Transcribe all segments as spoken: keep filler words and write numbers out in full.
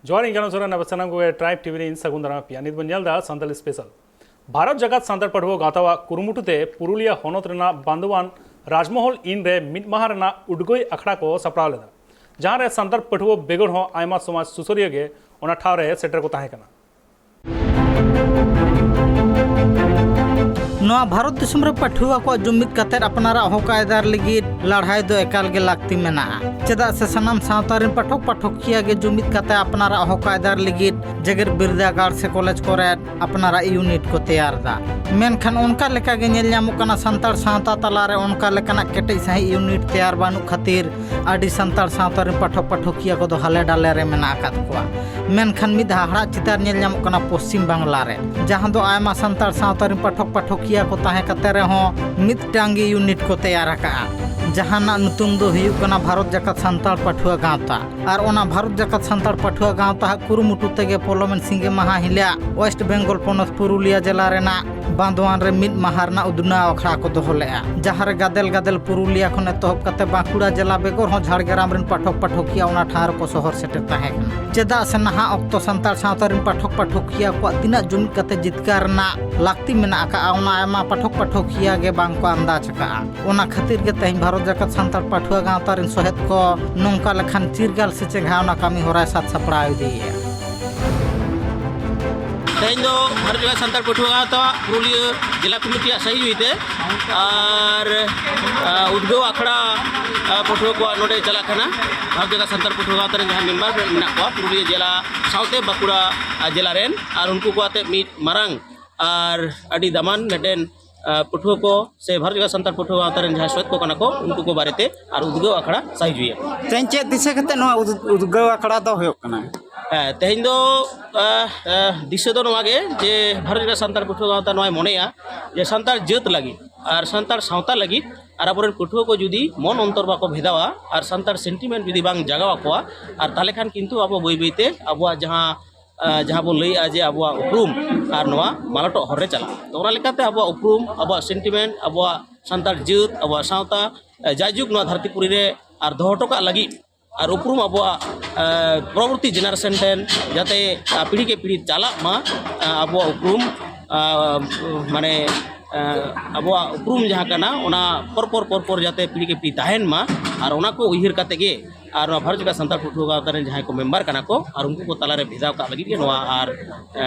ᱡᱚᱦᱟᱨ, ᱤᱧ ᱠᱟᱱᱟ ᱥᱚᱨᱮᱱ, ᱟᱯᱮ ᱥᱟᱱᱟᱢ ᱠᱚᱜᱮ ᱴᱨᱟᱭᱤᱵᱽ ᱴᱤᱵᱷᱤ ᱨᱮ ᱤᱧ ᱥᱟᱹᱜᱩᱱ ᱫᱟᱨᱟᱢ ᱯᱮᱭᱟ᱾ ᱱᱤᱛ ᱵᱚᱱ ᱧᱮᱞ ᱮᱫᱟ ᱥᱟᱱᱛᱟᱲᱤ ᱥᱯᱮᱥᱟᱞ᱾ ᱵᱷᱟᱨᱚᱛ ᱡᱟᱠᱟᱛ ᱥᱟᱱᱛᱟᱲ ᱯᱟᱹᱴᱷᱩᱣᱟᱹ ᱜᱟᱶᱛᱟᱣᱟᱜ ᱠᱩᱨᱩᱢᱩᱴᱩ ᱛᱮ ᱯᱩᱨᱩᱞᱤᱭᱟᱹ ᱦᱚᱱᱚᱛ ᱨᱮᱱᱟᱜ ᱵᱟᱱᱫᱳᱣᱟᱱ ᱨᱟᱡᱽᱢᱚᱦᱚᱞ ᱤᱱ ᱨᱮ ᱢᱤᱫ ᱢᱟᱦᱟ ᱨᱮᱱᱟᱜ ᱩᱰᱜᱟᱹᱭ ᱟᱠᱷᱲᱟ ᱠᱚ ᱥᱟᱯᱲᱟᱣ ᱞᱮᱫᱟ, ᱡᱟᱦᱟᱸ ᱨᱮ ᱥᱟᱱᱛᱟᱲ ᱯᱟᱹᱴᱷᱩᱣᱟᱹ ᱵᱮᱜᱚᱨ ᱦᱚᱸ ᱟᱭᱢᱟ ᱥᱚᱢᱟᱡᱽ ᱥᱩᱥᱟᱹᱨᱤᱭᱟᱹ ᱜᱮ ᱚᱱᱟ ᱴᱷᱟᱶ ᱨᱮ ᱥᱮᱴᱮᱨ ᱠᱚ ᱛᱟᱦᱮᱸ ᱠᱟᱱᱟ᱾ ᱱᱚᱣᱟ ᱵᱷᱟᱨᱚᱛ ᱫᱤᱥᱚᱢ ᱨᱮ ᱯᱟᱹᱴᱷᱩᱣᱟᱹ ᱠᱚᱣᱟᱜ ᱡᱩᱢᱤᱫ ᱠᱟᱛᱮ ᱟᱯᱱᱟᱨᱟᱜ ᱦᱚᱠ ᱟᱭᱫᱟᱨ ᱞᱟᱹᱜᱤᱫ ᱞᱟᱹᱲᱦᱟᱹᱭ ᱫᱚ ᱮᱠᱟᱞ ᱜᱮ ᱞᱟᱹᱠᱛᱤ ᱢᱮᱱᱟᱜᱼᱟ᱾ ᱪᱮᱫᱟᱜ ᱥᱮ ᱥᱟᱱᱟᱢ ᱥᱟᱶᱛᱟ ᱨᱮᱱ ᱯᱟᱴᱷᱚᱠ ᱯᱟᱴᱷᱚᱠᱤᱭᱟᱹ ᱜᱮ ᱡᱩᱢᱤᱫ ᱠᱟᱛᱮ ᱟᱯᱱᱟᱨᱟᱜ ᱦᱚᱠ ᱟᱭᱫᱟᱨ ᱞᱟᱹᱜᱤᱫ ᱡᱮᱜᱮᱛ ᱵᱤᱨᱫᱟᱹᱜᱟᱲ ᱥᱮ ᱠᱚᱞᱮᱡᱽ ᱠᱚᱨᱮ ᱟᱯᱱᱟᱨᱟᱜ ᱤᱭᱩᱱᱤᱴ ᱠᱚ ᱛᱮᱭᱟᱨ ᱮᱫᱟ᱾ ᱢᱮᱱᱠᱷᱟᱱ ᱚᱱᱠᱟ ᱞᱮᱠᱟ ᱜᱮ ᱧᱮᱞ ᱧᱟᱢᱚᱜ ᱠᱟᱱᱟ, ᱥᱟᱱᱛᱟᱲ ᱥᱟᱶᱛᱟ ᱛᱟᱞᱟ ᱨᱮ ᱚᱱᱠᱟ ᱞᱮᱠᱟᱱᱟᱜ ᱠᱮᱴᱮᱡ ᱥᱟᱹᱦᱤᱡ ᱤᱭᱩᱱᱤᱴ ᱛᱮᱭᱟᱨ ᱵᱟᱹᱱᱩᱜ ᱠᱷᱟᱹᱛᱤᱨ ᱟᱹᱰᱤ ᱥᱟᱱᱛᱟᱲ ᱥᱟᱶᱛᱟ ᱨᱮᱱ ᱯᱟᱴᱷᱚᱠ ᱯᱟᱴᱷᱚᱠᱤᱭᱟᱹ ᱠᱚᱫᱚ ᱦᱟᱞᱮ ᱰᱟᱞᱮ ᱨᱮ ᱢᱮᱱᱟᱜ ᱟᱠᱟᱫ ᱠᱚᱣᱟ᱾ ᱢᱮᱱᱠᱷᱟᱱ ᱢᱤᱫ ᱦᱟᱦᱟᱲᱟᱜ ᱪᱤᱛᱟᱹᱨ ᱧᱮᱞ ᱧᱟᱢᱚᱜ ᱠᱟᱱᱟ ᱯᱚᱥᱪᱤᱢ ᱵᱟᱝᱞᱟ ᱨᱮ, ᱡᱟᱦᱟᱸ ᱫᱚ ᱟᱭᱢᱟ ᱥᱟᱱᱛᱟᱲ ᱥᱟᱶᱛᱟ ᱨᱮᱱ ᱯᱟᱴᱷᱚᱠ ᱯᱟᱴᱷᱚᱠᱤᱭᱟᱹ ᱠᱚ ᱛᱟᱦᱮᱸ ᱠᱟᱛᱮ ᱨᱮᱦᱚᱸ ᱢᱤᱫᱴᱟᱝ ᱜᱮ ᱤᱭᱩᱱᱤᱴ ᱠᱚ ᱛᱮᱭᱟᱨ ᱟᱠᱟᱫᱼᱟ, ᱡᱟᱦᱟᱸ ᱨᱮᱱᱟᱜ ᱧᱩᱛᱩᱢ ᱫᱚ ᱦᱩᱭᱩᱜ ᱠᱟᱱᱟ ᱵᱷᱟᱨᱚᱛ ᱡᱟᱠᱟᱛ ᱥᱟᱱᱛᱟᱲ ᱯᱟᱹᱴᱷᱩᱣᱟᱹ ᱜᱟᱶᱛᱟ᱾ ᱟᱨ ᱚᱱᱟ ᱵᱷᱟᱨᱚᱛ ᱡᱟᱠᱟᱛ ᱥᱟᱱᱛᱟᱲ ᱯᱟᱹᱴᱷᱩᱣᱟᱹ ᱜᱟᱶᱛᱟ ᱦᱟᱜ ᱠᱩᱨᱩᱢᱩᱴᱩ ᱛᱮᱜᱮ ᱯᱚᱞᱚᱢᱮᱱ ᱥᱤᱸᱜᱮ ᱢᱟᱦᱟ ᱦᱤᱞᱳᱜ ᱳᱭᱮᱥᱴ ᱵᱮᱝᱜᱚᱞ ᱯᱚᱱᱚᱛ ᱯᱩᱨᱩᱞᱤᱭᱟᱹ ᱡᱮᱞᱟ ᱨᱮᱱᱟᱜ ᱵᱟᱸᱫᱣᱟᱱ ᱨᱮ ᱢᱤᱫ ᱢᱟᱦᱟ ᱨᱮᱱᱟᱜ ᱩᱫᱷᱱᱟᱹᱣ ᱟᱠᱷᱲᱟ ᱠᱚ ᱫᱚᱦᱚ ᱞᱮᱫᱼᱟ, ᱡᱟᱦᱟᱸ ᱨᱮ ᱜᱟᱫᱮᱞ ᱜᱟᱫᱮᱞ ᱯᱩᱨᱩᱞᱤᱭᱟᱹ ᱠᱷᱚᱱ ᱮᱛᱚᱦᱚᱵ ᱠᱟᱛᱮ ᱵᱟᱸᱠᱩᱲᱟ ᱡᱮᱞᱟ ᱵᱮᱜᱚᱨ ᱦᱚᱸ ᱡᱷᱟᱲᱜᱨᱟᱢ ᱨᱮᱱ ᱯᱟᱴᱷᱚᱠ ᱯᱟᱴᱷᱚᱠᱤᱭᱟᱹ ᱚᱱᱟ ᱴᱷᱟᱶ ᱨᱮᱠᱚ ᱥᱚᱦᱚᱨ ᱥᱮᱴᱮᱨ ᱛᱟᱦᱮᱸ ᱠᱟᱱᱟ᱾ ᱪᱮᱫᱟᱜ ᱥᱮ ᱱᱟᱦᱟᱜ ᱚᱠᱛᱚ ᱥᱟᱱᱛᱟᱲ ᱥᱟᱶᱛᱟ ᱨᱮᱱ ᱯᱟᱴᱷᱚᱠ ᱯᱟᱴᱷᱚᱠᱤᱭᱟᱹ ᱠᱚᱣᱟᱜ ᱛᱤᱱᱟᱹᱜ ᱡᱩᱢᱤᱫ ᱠᱟᱛᱮ ᱡᱤᱛᱠᱟᱹᱨ ᱨᱮᱱᱟᱜ ᱞᱟᱹᱠᱛᱤ ᱢᱮᱱᱟᱜ ᱟᱠᱟᱫᱼᱟ, ᱚᱱᱟ ᱟᱭᱢᱟ ᱯᱟᱴᱷᱚᱠ ᱯᱟᱴᱷᱚᱠᱤᱭᱟᱹ ᱜᱮ ᱵᱟᱝ ᱠᱚ ᱟᱱᱫᱟᱡᱽ ᱟᱠᱟᱫᱼᱟ᱾ ᱚᱱᱟ ᱠᱷᱟᱹᱛᱤᱨ ᱜᱮ ᱛᱮᱦᱮᱧ ᱵᱷᱟᱨᱚᱛ ᱡᱟᱠᱟᱛ ᱥᱟᱱᱛᱟᱲ ᱯᱟᱹᱴᱷᱩᱣᱟᱹ ᱜᱟᱶᱛᱟ ᱨᱮᱱ ᱥᱚᱦᱮᱫ ᱠᱚ ᱱᱚᱝᱠᱟ ᱞᱮᱠᱷᱟᱱ ᱪᱤᱨᱜᱟᱞ ᱥᱮ ᱪᱮᱸᱜᱷᱟᱣᱱᱟ ᱠᱟᱹᱢᱤ ᱦᱚᱨᱟᱭ ᱥᱟᱛ ᱥᱟᱯᱲᱟᱣ ᱤᱫᱤᱭᱮᱫᱼᱟ᱾ ᱛᱮᱦᱮᱧ ᱫᱚ ᱵᱷᱟᱨᱚᱛ ᱡᱟᱠᱟᱛ ᱥᱟᱱᱛᱟᱲ ᱯᱟᱹᱴᱷᱩᱣᱟᱹ ᱜᱟᱶᱛᱟ ᱯᱩᱨᱩᱞᱤᱭᱟᱹ ᱡᱮᱞᱟ ᱠᱚᱢᱤᱴᱤᱭᱟᱜ ᱥᱟᱹᱦᱤᱡᱩᱦᱤ ᱛᱮ ᱟᱨ, ᱟ, ᱩᱫᱽᱜᱟᱹᱣ ᱟᱠᱷᱲᱟ, ᱟ, ᱯᱟᱹᱴᱷᱩᱣᱟᱹ ᱠᱚᱣᱟᱜ ᱱᱚᱰᱮ ᱪᱟᱞᱟᱜ ᱠᱟᱱᱟ᱾ ᱵᱷᱟᱨᱚᱛ ᱡᱟᱠᱟᱛ ᱥᱟᱱᱛᱟᱲ ᱯᱟᱹᱴᱷᱩᱣᱟᱹ ᱜᱟᱶᱛᱟ ᱨᱮᱱ ᱡᱟᱦᱟᱸ ᱢᱮᱢᱵᱟᱨ ᱢᱮᱱᱟᱜ ᱠᱚᱣᱟ ᱯᱩᱨᱩᱞᱤᱭᱟᱹ ᱡᱮᱞᱟ ᱥᱟᱶᱛᱮ ᱵᱟᱸᱠᱩᱲᱟ, ᱟ, ᱡᱮᱞᱟ ᱨᱮᱱ, ᱟᱨ ᱩᱱᱠᱩ ᱠᱚ ᱟᱛᱮ ᱢᱤᱫ ᱢᱟᱨᱟᱝ ᱟᱨ ᱟᱹᱰᱤ ᱫᱟᱢᱟᱱ ᱢᱤᱫᱴᱮᱱ, ᱟ, ᱯᱟᱹᱴᱷᱩᱣᱟᱹ ᱠᱚ ᱥᱮ ᱵᱷᱟᱨᱚᱛ ᱡᱟᱠᱟᱛ ᱥᱟᱱᱛᱟᱲ ᱯᱟᱹᱴᱷᱩᱣᱟᱹ ᱜᱟᱶᱛᱟ ᱨᱮᱱ ᱡᱟᱦᱟᱸᱭ ᱥᱚᱦᱮᱫ ᱠᱚ ᱠᱟᱱᱟ ᱠᱚ, ᱩᱱᱠᱩ ᱠᱚ ᱵᱟᱨᱮᱛᱮ ᱟᱨ ᱩᱫᱽᱜᱟᱹᱣ ᱟᱠᱷᱲᱟ ᱥᱟᱹᱦᱤᱡᱩᱦᱤᱭᱟ᱾ ᱛᱮᱦᱮᱧ ᱪᱮᱫ ᱫᱤᱥᱟᱹ ᱠᱟᱛᱮ ᱱᱚᱣᱟ ᱩᱫ-, ᱩᱫᱽᱜᱟᱹᱣ ᱟᱠᱷᱲᱟ ᱫᱚ ᱦᱩᱭᱩᱜ ᱠᱟᱱᱟ? ᱦᱮᱸ, ᱛᱮᱦᱮᱧ ᱫᱚ, ᱟ, ᱟ, ᱫᱤᱥᱟᱹ ᱫᱚ ᱱᱚᱣᱟ ᱜᱮ ᱡᱮ ᱵᱷᱟᱨᱚᱛ ᱡᱟᱠᱟᱛ ᱥᱟᱱᱛᱟᱲ ᱯᱟᱹᱴᱷᱩᱣᱟᱹ ᱜᱟᱶᱛᱟ ᱱᱚᱣᱟᱭ ᱢᱚᱱᱮᱭᱟ ᱡᱮ ᱥᱟᱱᱛᱟᱲ ᱡᱟᱹᱛ ᱞᱟᱹᱜᱤᱫ ᱟᱨ ᱥᱟᱱᱛᱟᱲ ᱥᱟᱶᱛᱟ ᱞᱟᱹᱜᱤᱫ ᱟᱨ ᱟᱵᱚᱨᱮᱱ ᱯᱟᱹᱴᱷᱩᱣᱟᱹ ᱠᱚ ᱡᱩᱫᱤ ᱢᱚᱱ ᱚᱱᱛᱚᱨ ᱵᱟᱠᱚ ᱵᱷᱮᱫᱟᱣᱟ ᱟᱨ ᱥᱟᱱᱛᱟᱲ ᱥᱮᱱᱴᱤᱢᱮᱱᱴ ᱡᱩᱫᱤ ᱵᱟᱝ ᱡᱟᱜᱟᱣ ᱟᱠᱚᱣᱟ, ᱟᱨ ᱛᱟᱦᱚᱞᱮ ᱠᱷᱟᱱ ᱠᱤᱱᱛᱩ ᱟᱵᱚ ᱵᱟᱹᱭ ᱵᱟᱹᱭᱛᱮ ᱟᱵᱚᱣᱟᱜ ᱡᱟᱦᱟᱸ, ᱟ, ᱡᱟᱦᱟᱸ ᱵᱚᱱ ᱞᱟᱹᱭᱮᱜᱼᱟ ᱡᱮ ᱟᱵᱚᱣᱟᱜ ᱩᱯᱨᱩᱢ ᱟᱨ ᱱᱚᱣᱟ ᱢᱟᱞᱚᱴᱚᱜ ᱦᱚᱨ ᱨᱮ ᱪᱟᱞᱟᱜᱼᱟ᱾ ᱛᱚ, ᱚᱱᱟ ᱞᱮᱠᱟᱛᱮ ᱟᱵᱚᱣᱟᱜ ᱩᱯᱨᱩᱢ, ᱟᱵᱚᱣᱟᱜ ᱥᱮᱱᱴᱤᱢᱮᱱᱴ, ᱟᱵᱚᱣᱟᱜ ᱥᱟᱱᱛᱟᱲ ᱡᱟᱹᱛ, ᱟᱵᱚᱣᱟᱜ ᱥᱟᱶᱛᱟ, ᱟ, ᱡᱟᱭᱡᱩᱜᱽ ᱱᱚᱣᱟ ᱫᱷᱟᱹᱨᱛᱤ ᱯᱩᱨᱤ ᱨᱮ ᱟᱨ ᱫᱚᱦᱚ ᱦᱚᱴᱚ ᱠᱟᱜ ᱞᱟᱹᱜᱤᱫ ᱟᱨ ᱩᱯᱨᱩᱢ ᱟᱵᱚᱣᱟᱜ ᱯᱚᱨᱚᱵᱚᱨᱛᱤ ᱡᱮᱱᱟᱨᱮᱥᱚᱱ ᱴᱷᱮᱱ ᱡᱟᱛᱮ ᱯᱤᱲᱦᱤ ᱠᱮ ᱯᱤᱲᱦᱤ ᱪᱟᱞᱟᱜ ᱢᱟ᱾ ᱟᱵᱚᱣᱟᱜ ᱩᱯᱨᱩᱢ ᱢᱟᱱᱮ ᱟᱵᱚᱣᱟᱜ ᱩᱯᱨᱩᱢ ᱡᱟᱦᱟᱸ ᱠᱟᱱᱟ, ᱚᱱᱟ ᱯᱚᱨ ᱯᱚᱨ ᱯᱚᱨ ᱯᱚᱨ ᱡᱟᱛᱮ ᱯᱤᱲᱦᱤ ᱠᱮ ᱯᱤᱲᱦᱤ ᱛᱟᱦᱮᱱ ᱢᱟ᱾ ᱟᱨ ᱚᱱᱟ ᱠᱚ ᱩᱭᱦᱟᱹᱨ ᱠᱟᱛᱮ ᱜᱮ ᱟᱨ ᱱᱚᱣᱟ ᱵᱷᱟᱨᱚᱛ ᱡᱟᱠᱟᱛ ᱥᱟᱱᱛᱟᱲ ᱯᱟᱹᱴᱷᱩᱣᱟᱹ ᱜᱟᱶᱛᱟ ᱨᱮᱱ ᱡᱟᱦᱟᱸᱭ ᱠᱚ ᱢᱮᱢᱵᱟᱨ ᱠᱟᱱᱟ ᱠᱚ, ᱟᱨ ᱩᱱᱠᱩ ᱠᱚ ᱛᱟᱞᱟᱨᱮ ᱵᱷᱮᱫᱟᱣ ᱠᱟᱜ ᱞᱟᱹᱜᱤᱫ ᱜᱮ ᱱᱚᱣᱟ ᱟᱨ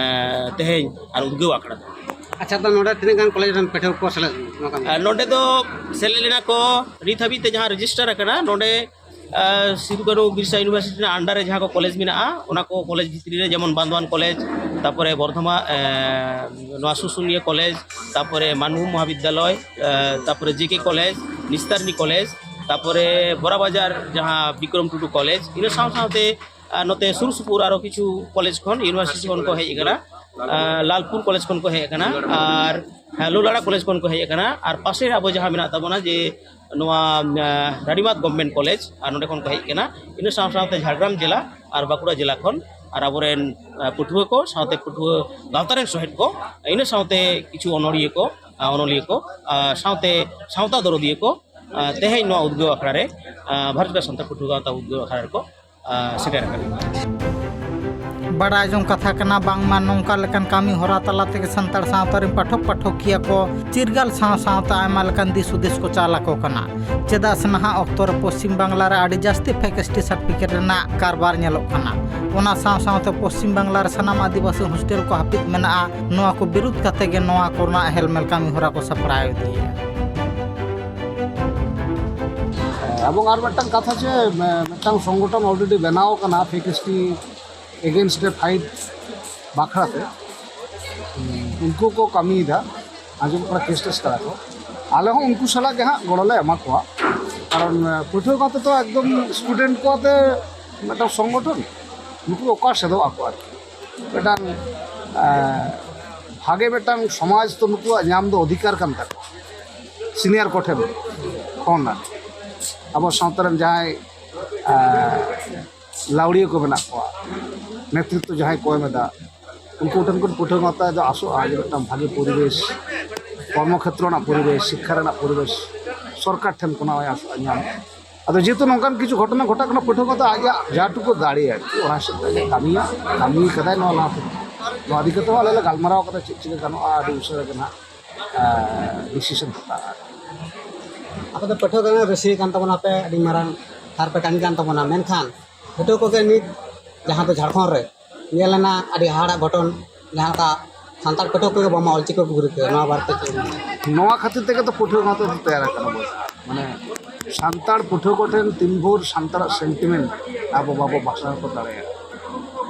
ᱛᱮᱦᱮᱧ ᱟᱨ ᱩᱫᱽᱜᱟᱹᱣ ᱟᱠᱷᱲᱟ ᱫᱚ᱾ ᱟᱪᱪᱷᱟ, ᱛᱚ ᱱᱚᱰᱮ ᱛᱤᱱᱟᱹᱜ ᱜᱟᱱ ᱠᱚᱞᱮᱡᱽ ᱨᱮᱱ ᱯᱟᱹᱴᱷᱩᱣᱟᱹ ᱠᱚ ᱥᱮᱞᱮᱫ ᱞᱮᱱᱟ? ᱱᱚᱰᱮ ᱫᱚ ᱥᱮᱞᱮᱫ ᱞᱮᱱᱟ ᱠᱚ, ᱱᱤᱛ ᱦᱟᱹᱵᱤᱡ ᱛᱮ ᱡᱟᱦᱟᱸ ᱨᱮᱡᱤᱥᱴᱟᱨ ᱟᱠᱟᱱᱟ, ᱱᱚᱰᱮ ᱥᱤᱫᱩ ᱠᱟᱹᱱᱦᱩ ᱵᱤᱨᱥᱟ ᱤᱭᱩᱱᱤᱵᱷᱟᱨᱥᱤᱴᱤ ᱨᱮᱱᱟᱜ ᱟᱱᱰᱟᱨ ᱨᱮ ᱡᱟᱦᱟᱸ ᱠᱚ ᱠᱚᱞᱮᱡᱽ ᱢᱮᱱᱟᱜᱼᱟ, ᱚᱱᱟ ᱠᱚ ᱠᱚᱞᱮᱡᱽ ᱵᱷᱤᱛᱨᱤ ᱨᱮ ᱡᱮᱢᱚᱱ ᱵᱟᱱᱫᱷᱣᱟᱱ ᱠᱚᱞᱮᱡᱽ, ᱛᱟᱨᱯᱚᱨᱮ ᱵᱚᱨᱫᱷᱚᱢᱟᱱ, ᱱᱚᱣᱟ ᱥᱩᱥᱩᱱᱤᱭᱟᱹ ᱠᱚᱞᱮᱡᱽ, ᱛᱟᱨᱯᱚᱨᱮ ᱢᱟᱱᱵᱷᱩᱢ ᱢᱚᱦᱟᱵᱤᱫᱽᱫᱟᱞᱚᱭ, ᱛᱟᱨᱯᱚᱨᱮ ᱡᱮ ᱠᱮ ᱠᱚᱞᱮᱡᱽ, ᱱᱤᱥᱛᱟᱨᱱᱤ ᱠᱚᱞᱮᱡᱽ, ᱛᱟᱨᱯᱚᱨᱮ ᱵᱚᱨᱟᱵᱟᱡᱟᱨ ᱡᱟᱦᱟᱸ ᱵᱤᱠᱨᱚᱢ ᱴᱩᱰᱩ ᱠᱚᱞᱮᱡᱽ, ᱤᱱᱟᱹ ᱥᱟᱶ ᱥᱟᱶᱛᱮ ᱟᱨ ᱱᱚᱛᱮ ᱥᱩᱨ ᱥᱩᱯᱩᱨ ᱟᱨᱚ ᱠᱤᱪᱷᱩ ᱠᱚᱞᱮᱡᱽ ᱠᱷᱚᱱ, ᱤᱭᱩᱱᱤᱵᱷᱟᱨᱥᱤᱴᱤ ᱠᱷᱚᱱ ᱠᱚ ᱦᱮᱡ ᱟᱠᱟᱱᱟ, ᱞᱟᱞᱯᱩᱨ ᱠᱚᱞᱮᱡᱽ ᱠᱷᱚᱱ ᱠᱚ ᱦᱮᱡ ᱟᱠᱟᱱᱟ, ᱟᱨ ᱞᱩᱞᱟᱲᱟ ᱠᱚᱞᱮᱡᱽ ᱠᱷᱚᱱ ᱠᱚ ᱦᱮᱡ ᱟᱠᱟᱱᱟ, ᱟᱨ ᱯᱟᱥᱮ ᱟᱵᱚ ᱡᱟᱦᱟᱸ ᱢᱮᱱᱟᱜ ᱛᱟᱵᱚᱱᱟ ᱡᱮ ᱱᱚᱣᱟ ᱨᱟᱱᱤᱵᱟᱸᱫᱷ ᱜᱚᱵᱷᱢᱮᱱᱴ ᱠᱚᱞᱮᱡᱽ, ᱟᱨ ᱱᱚᱸᱰᱮ ᱠᱷᱚᱱ ᱠᱚ ᱦᱮᱡ ᱟᱠᱟᱱᱟ᱾ ᱤᱱᱟᱹ ᱥᱟᱶ ᱥᱟᱶᱛᱮ ᱡᱷᱟᱲᱜᱨᱟᱢ ᱡᱮᱞᱟ ᱟᱨ ᱵᱟᱸᱠᱩᱲᱟ ᱡᱮᱞᱟ ᱠᱷᱚᱱ ᱟᱨ ᱟᱵᱚᱨᱮᱱ ᱯᱟᱹᱴᱷᱩᱣᱟᱹ ᱠᱚ ᱥᱟᱶᱛᱮ ᱯᱟᱹᱴᱷᱩᱣᱟᱹ ᱜᱟᱶᱛᱟ ᱨᱮᱱ ᱥᱚᱦᱮᱫ ᱠᱚ, ᱤᱱᱟᱹ ᱥᱟᱶᱛᱮ ᱠᱤᱪᱷᱩ ᱚᱱᱚᱲᱤᱭᱟᱹ ᱠᱚ, ᱚᱱᱚᱞᱤᱭᱟᱹ ᱠᱚ, ᱥᱟᱶᱛᱮ ᱥᱟᱶᱛᱟ ᱫᱚᱨᱚᱫᱤᱭᱟᱹ ᱠᱚ ᱛᱮᱦᱮᱧ ᱱᱚᱣᱟ ᱩᱫᱽᱜᱟᱹᱣ ᱟᱠᱷᱲᱟ ᱨᱮ, ᱵᱷᱟᱨᱚᱛ ᱡᱟᱠᱟᱛ ᱥᱟᱱᱛᱟᱲ ᱯᱟᱹᱴᱷᱩᱣᱟᱹ ᱜᱟᱶᱛᱟ ᱩᱫᱽᱜᱟᱹᱣ ᱟᱠᱷᱲᱟ ᱨᱮᱠᱚ ᱥᱮᱴᱮᱨ ᱟᱠᱟᱱᱟ᱾ ᱵᱟᱰᱟᱭ ᱡᱚᱝ ᱠᱟᱛᱷᱟ ᱠᱟᱱᱟ, ᱵᱟᱝᱢᱟ ᱱᱚᱝᱠᱟ ᱞᱮᱠᱟᱱ ᱠᱟᱹᱢᱤ ᱦᱚᱨᱟ ᱛᱟᱞᱟ ᱛᱮᱜᱮ ᱥᱟᱱᱛᱟᱲ ᱥᱟᱶᱛᱟ ᱨᱮᱱ ᱯᱟᱴᱷᱚᱠ ᱯᱟᱴᱷᱚᱠᱤᱭᱟᱹ ᱠᱚ ᱪᱤᱨᱜᱟᱹᱞ ᱥᱟᱶ ᱥᱟᱶᱛᱮ ᱟᱭᱢᱟ ᱞᱮᱠᱟᱱ ᱫᱤᱥ ᱦᱩᱫᱤᱥ ᱠᱚ ᱪᱟᱞ ᱟᱠᱚ ᱠᱟᱱᱟ᱾ ᱪᱮᱫᱟᱜ ᱥᱮ ᱱᱟᱦᱟᱜ ᱚᱠᱛᱚ ᱨᱮ ᱯᱚᱥᱪᱤᱢ ᱵᱟᱝᱞᱟ ᱨᱮ ᱟᱹᱰᱤ ᱡᱟᱹᱥᱛᱤ ᱯᱷᱮᱠ ᱮᱥ ᱴᱤ ᱥᱟᱨᱴᱤᱯᱷᱤᱠᱮᱴ ᱨᱮᱱᱟᱜ ᱠᱟᱨᱵᱟᱨ ᱧᱮᱞᱚᱜ ᱠᱟᱱᱟ᱾ ᱚᱱᱟ ᱥᱟᱶ ᱥᱟᱶᱛᱮ ᱯᱚᱥᱪᱤᱢ ᱵᱟᱝᱞᱟ ᱨᱮ ᱥᱟᱱᱟᱢ ᱟᱹᱫᱤᱵᱟᱹᱥᱤ ᱦᱳᱥᱴᱮᱞ ᱠᱚ ᱦᱟᱹᱯᱤᱫ ᱢᱮᱱᱟᱜᱼᱟ᱾ ᱱᱚᱣᱟ ᱠᱚ ᱵᱤᱨᱩᱫᱷ ᱠᱟᱛᱮ ᱜᱮ ᱱᱚᱣᱟ ᱠᱚᱨᱮᱱᱟᱜ ᱦᱮᱞᱢᱮᱞ ᱠᱟᱹᱢᱤ ᱦᱚᱨᱟ ᱠᱚ ᱥᱟᱯᱲᱟᱣ ᱤᱫᱤᱭᱮᱫᱼᱟ᱾ ᱮᱵᱚᱝ ᱟᱨ ᱢᱤᱫᱴᱟᱝ ᱠᱟᱛᱷᱟ ᱡᱮ, ᱢᱮ-, ᱢᱤᱫᱴᱟᱝ ᱥᱚᱝᱜᱚᱴᱷᱚᱱ already ᱵᱮᱱᱟᱣ ᱟᱠᱟᱱᱟ ᱯᱷᱮᱠ ᱮᱥ ᱴᱤ against ᱨᱮ ᱯᱷᱟᱭᱤᱴ ᱵᱟᱠᱷᱨᱟ ᱛᱮ᱾ ᱩᱱᱠᱩ ᱠᱚ ᱠᱟᱹᱢᱤᱭᱮᱫᱟ, ᱟᱸᱡᱚᱢᱚᱜ ᱠᱟᱱᱟ ᱠᱮᱥ ᱴᱮᱥ ᱠᱟᱫᱟ ᱠᱚ᱾ ᱟᱞᱮ ᱦᱚᱸ ᱩᱱᱠᱩ ᱥᱟᱞᱟᱜ ᱜᱮ ᱦᱟᱸᱜ ᱜᱚᱲᱚ ᱞᱮ ᱮᱢᱟ ᱠᱚᱣᱟ, ᱠᱟᱨᱚᱱ, ᱮ, ᱯᱟᱹᱴᱷᱩᱣᱟᱹ ᱠᱚ ᱛᱮᱫᱚ ᱮᱠᱫᱚᱢ ᱥᱴᱩᱰᱮᱱᱴ ᱠᱚ ᱟᱛᱮ ᱢᱤᱫᱴᱟᱝ ᱥᱚᱝᱜᱚᱴᱷᱚᱱ, ᱱᱩᱠᱩ ᱚᱠᱟ ᱥᱮᱫᱚᱜ ᱟᱠᱚ ᱟᱨᱠᱤ᱾ ᱢᱤᱫᱴᱟᱝ, ᱮ, ᱵᱷᱟᱜᱮ ᱢᱤᱫᱴᱟᱝ ᱥᱚᱢᱟᱡᱽ ᱛᱚ ᱱᱩᱠᱩᱣᱟᱜ ᱧᱟᱢ ᱫᱚ ᱚᱫᱷᱤᱠᱟᱨ ᱠᱟᱱ ᱛᱟᱠᱚᱣᱟ, ᱥᱤᱱᱤᱭᱟᱨ ᱠᱚᱴᱷᱮᱱ ᱠᱷᱚᱱ ᱟᱨᱠᱤ᱾ ᱟᱵᱚ ᱥᱟᱶᱛᱟ ᱨᱮᱱ ᱡᱟᱦᱟᱸᱭ, ᱮ, ᱞᱟᱹᱣᱲᱤᱭᱟᱹ ᱠᱚ ᱢᱮᱱᱟᱜ ᱠᱚᱣᱟ, ᱱᱮᱛᱨᱤᱛᱵ ᱡᱟᱦᱟᱸᱭ ᱠᱚ ᱮᱢ ᱮᱫᱟ, ᱩᱱᱠᱩ ᱴᱷᱮᱱ ᱠᱷᱚᱱ ᱯᱟᱹᱴᱷᱩᱣᱟᱹ ᱜᱟᱶᱛᱟ ᱫᱚ ᱟᱥᱚᱜᱼᱟ ᱡᱮ ᱢᱤᱫᱴᱟᱝ ᱵᱷᱟᱜᱮ ᱯᱚᱨᱤᱵᱮᱥ, ᱠᱚᱨᱢᱚ ᱠᱷᱮᱛᱨᱚ ᱨᱮᱱᱟᱜ ᱯᱚᱨᱤᱵᱮᱥ, ᱥᱤᱠᱠᱷᱟ ᱨᱮᱱᱟᱜ ᱯᱚᱨᱤᱵᱮᱥ ᱥᱚᱨᱠᱟᱨ ᱴᱷᱮᱱ ᱠᱷᱚᱱᱟᱜ ᱦᱚᱸᱭ ᱟᱥᱚᱜᱼᱟ ᱧᱟᱢ᱾ ᱟᱫᱚ ᱡᱮᱦᱮᱛᱩ ᱱᱚᱝᱠᱟᱱ ᱠᱤᱪᱷᱩ ᱜᱷᱚᱴᱚᱱᱟ ᱜᱷᱚᱴᱟᱜ ᱠᱟᱱᱟ, ᱯᱟᱹᱴᱷᱩᱣᱟᱹ ᱠᱚᱫᱚ ᱟᱡᱟᱜ ᱡᱟ ᱴᱩᱠᱩ ᱫᱟᱲᱮᱭᱟᱜᱼᱟ, ᱚᱱᱟ ᱦᱤᱥᱟᱹᱵ ᱛᱮ ᱠᱟᱹᱢᱤᱭᱟ, ᱠᱟᱹᱢᱤ ᱠᱟᱫᱟᱭ ᱱᱚᱣᱟ ᱞᱟᱦᱟ ᱛᱮ᱾ ᱱᱚᱣᱟ ᱤᱫᱤ ᱠᱟᱛᱮ ᱦᱚᱸ ᱟᱞᱮ ᱞᱮ ᱜᱟᱞᱢᱟᱨᱟᱣ ᱠᱟᱫᱟ, ᱪᱮᱫ ᱪᱤᱠᱟᱹ ᱜᱟᱱᱚᱜᱼᱟ, ᱟᱹᱰᱤ ᱩᱥᱟᱹᱨᱟ ᱜᱮ ᱱᱟᱦᱟᱜ, ᱮᱸ, decision ᱦᱟᱛᱟᱜᱼᱟ᱾ ᱟᱯᱮ ᱫᱚ ᱯᱟᱹᱴᱷᱩᱣᱟᱹ ᱠᱟᱱᱟ, ᱨᱟᱹᱥᱤᱭᱟᱹ ᱠᱟᱱ ᱛᱟᱵᱚᱱᱟ ᱯᱮ, ᱟᱹᱰᱤ ᱢᱟᱨᱟᱝ ᱛᱷᱟᱨ ᱯᱮ ᱠᱟᱹᱢᱤ ᱠᱟᱱ ᱛᱟᱵᱚᱱᱟ, ᱢᱮᱱᱠᱷᱟᱱ ᱯᱟᱹᱴᱷᱩᱣᱟᱹ ᱠᱚᱜᱮ ᱱᱤᱛ ᱡᱟᱦᱟᱸ ᱫᱚ ᱡᱷᱟᱲᱠᱷᱚᱸᱰ ᱨᱮ ᱧᱮᱞ ᱞᱮᱱᱟ ᱟᱹᱰᱤ ᱦᱟᱦᱟᱲᱟᱜ ᱜᱷᱚᱴᱚᱱ, ᱡᱟᱦᱟᱸ ᱞᱮᱠᱟ ᱥᱟᱱᱛᱟᱲ ᱯᱟᱹᱴᱷᱩᱣᱟᱹ ᱠᱚᱜᱮ ᱵᱟᱝᱢᱟ ᱚᱞᱪᱤᱠᱤ ᱠᱚ ᱜᱤᱫᱽᱨᱟᱹ ᱠᱚ, ᱱᱚᱣᱟ ᱵᱟᱨᱮᱛᱮ ᱪᱮᱫ ᱮᱢ ᱢᱮᱱᱟ? ᱱᱚᱣᱟ ᱠᱷᱟᱹᱛᱤᱨ ᱛᱮᱜᱮ ᱛᱚ ᱯᱟᱹᱴᱷᱩᱣᱟᱹ ᱜᱟᱶᱛᱟ ᱫᱚ ᱛᱮᱭᱟᱨ ᱟᱠᱟᱱᱟ ᱵᱚᱱ᱾ ᱢᱟᱱᱮ ᱥᱟᱱᱛᱟᱲ ᱯᱟᱹᱴᱷᱩᱣᱟᱹ ᱠᱚᱴᱷᱮᱱ ᱛᱤᱱ ᱵᱷᱳᱨ ᱥᱟᱱᱛᱟᱲᱟᱜ ᱥᱮᱱᱴᱤᱢᱮᱱᱴ ᱟᱵᱚ ᱵᱟᱵᱚ ᱵᱟᱥᱟᱣ ᱠᱚ ᱫᱟᱲᱮᱭᱟᱜᱼᱟ,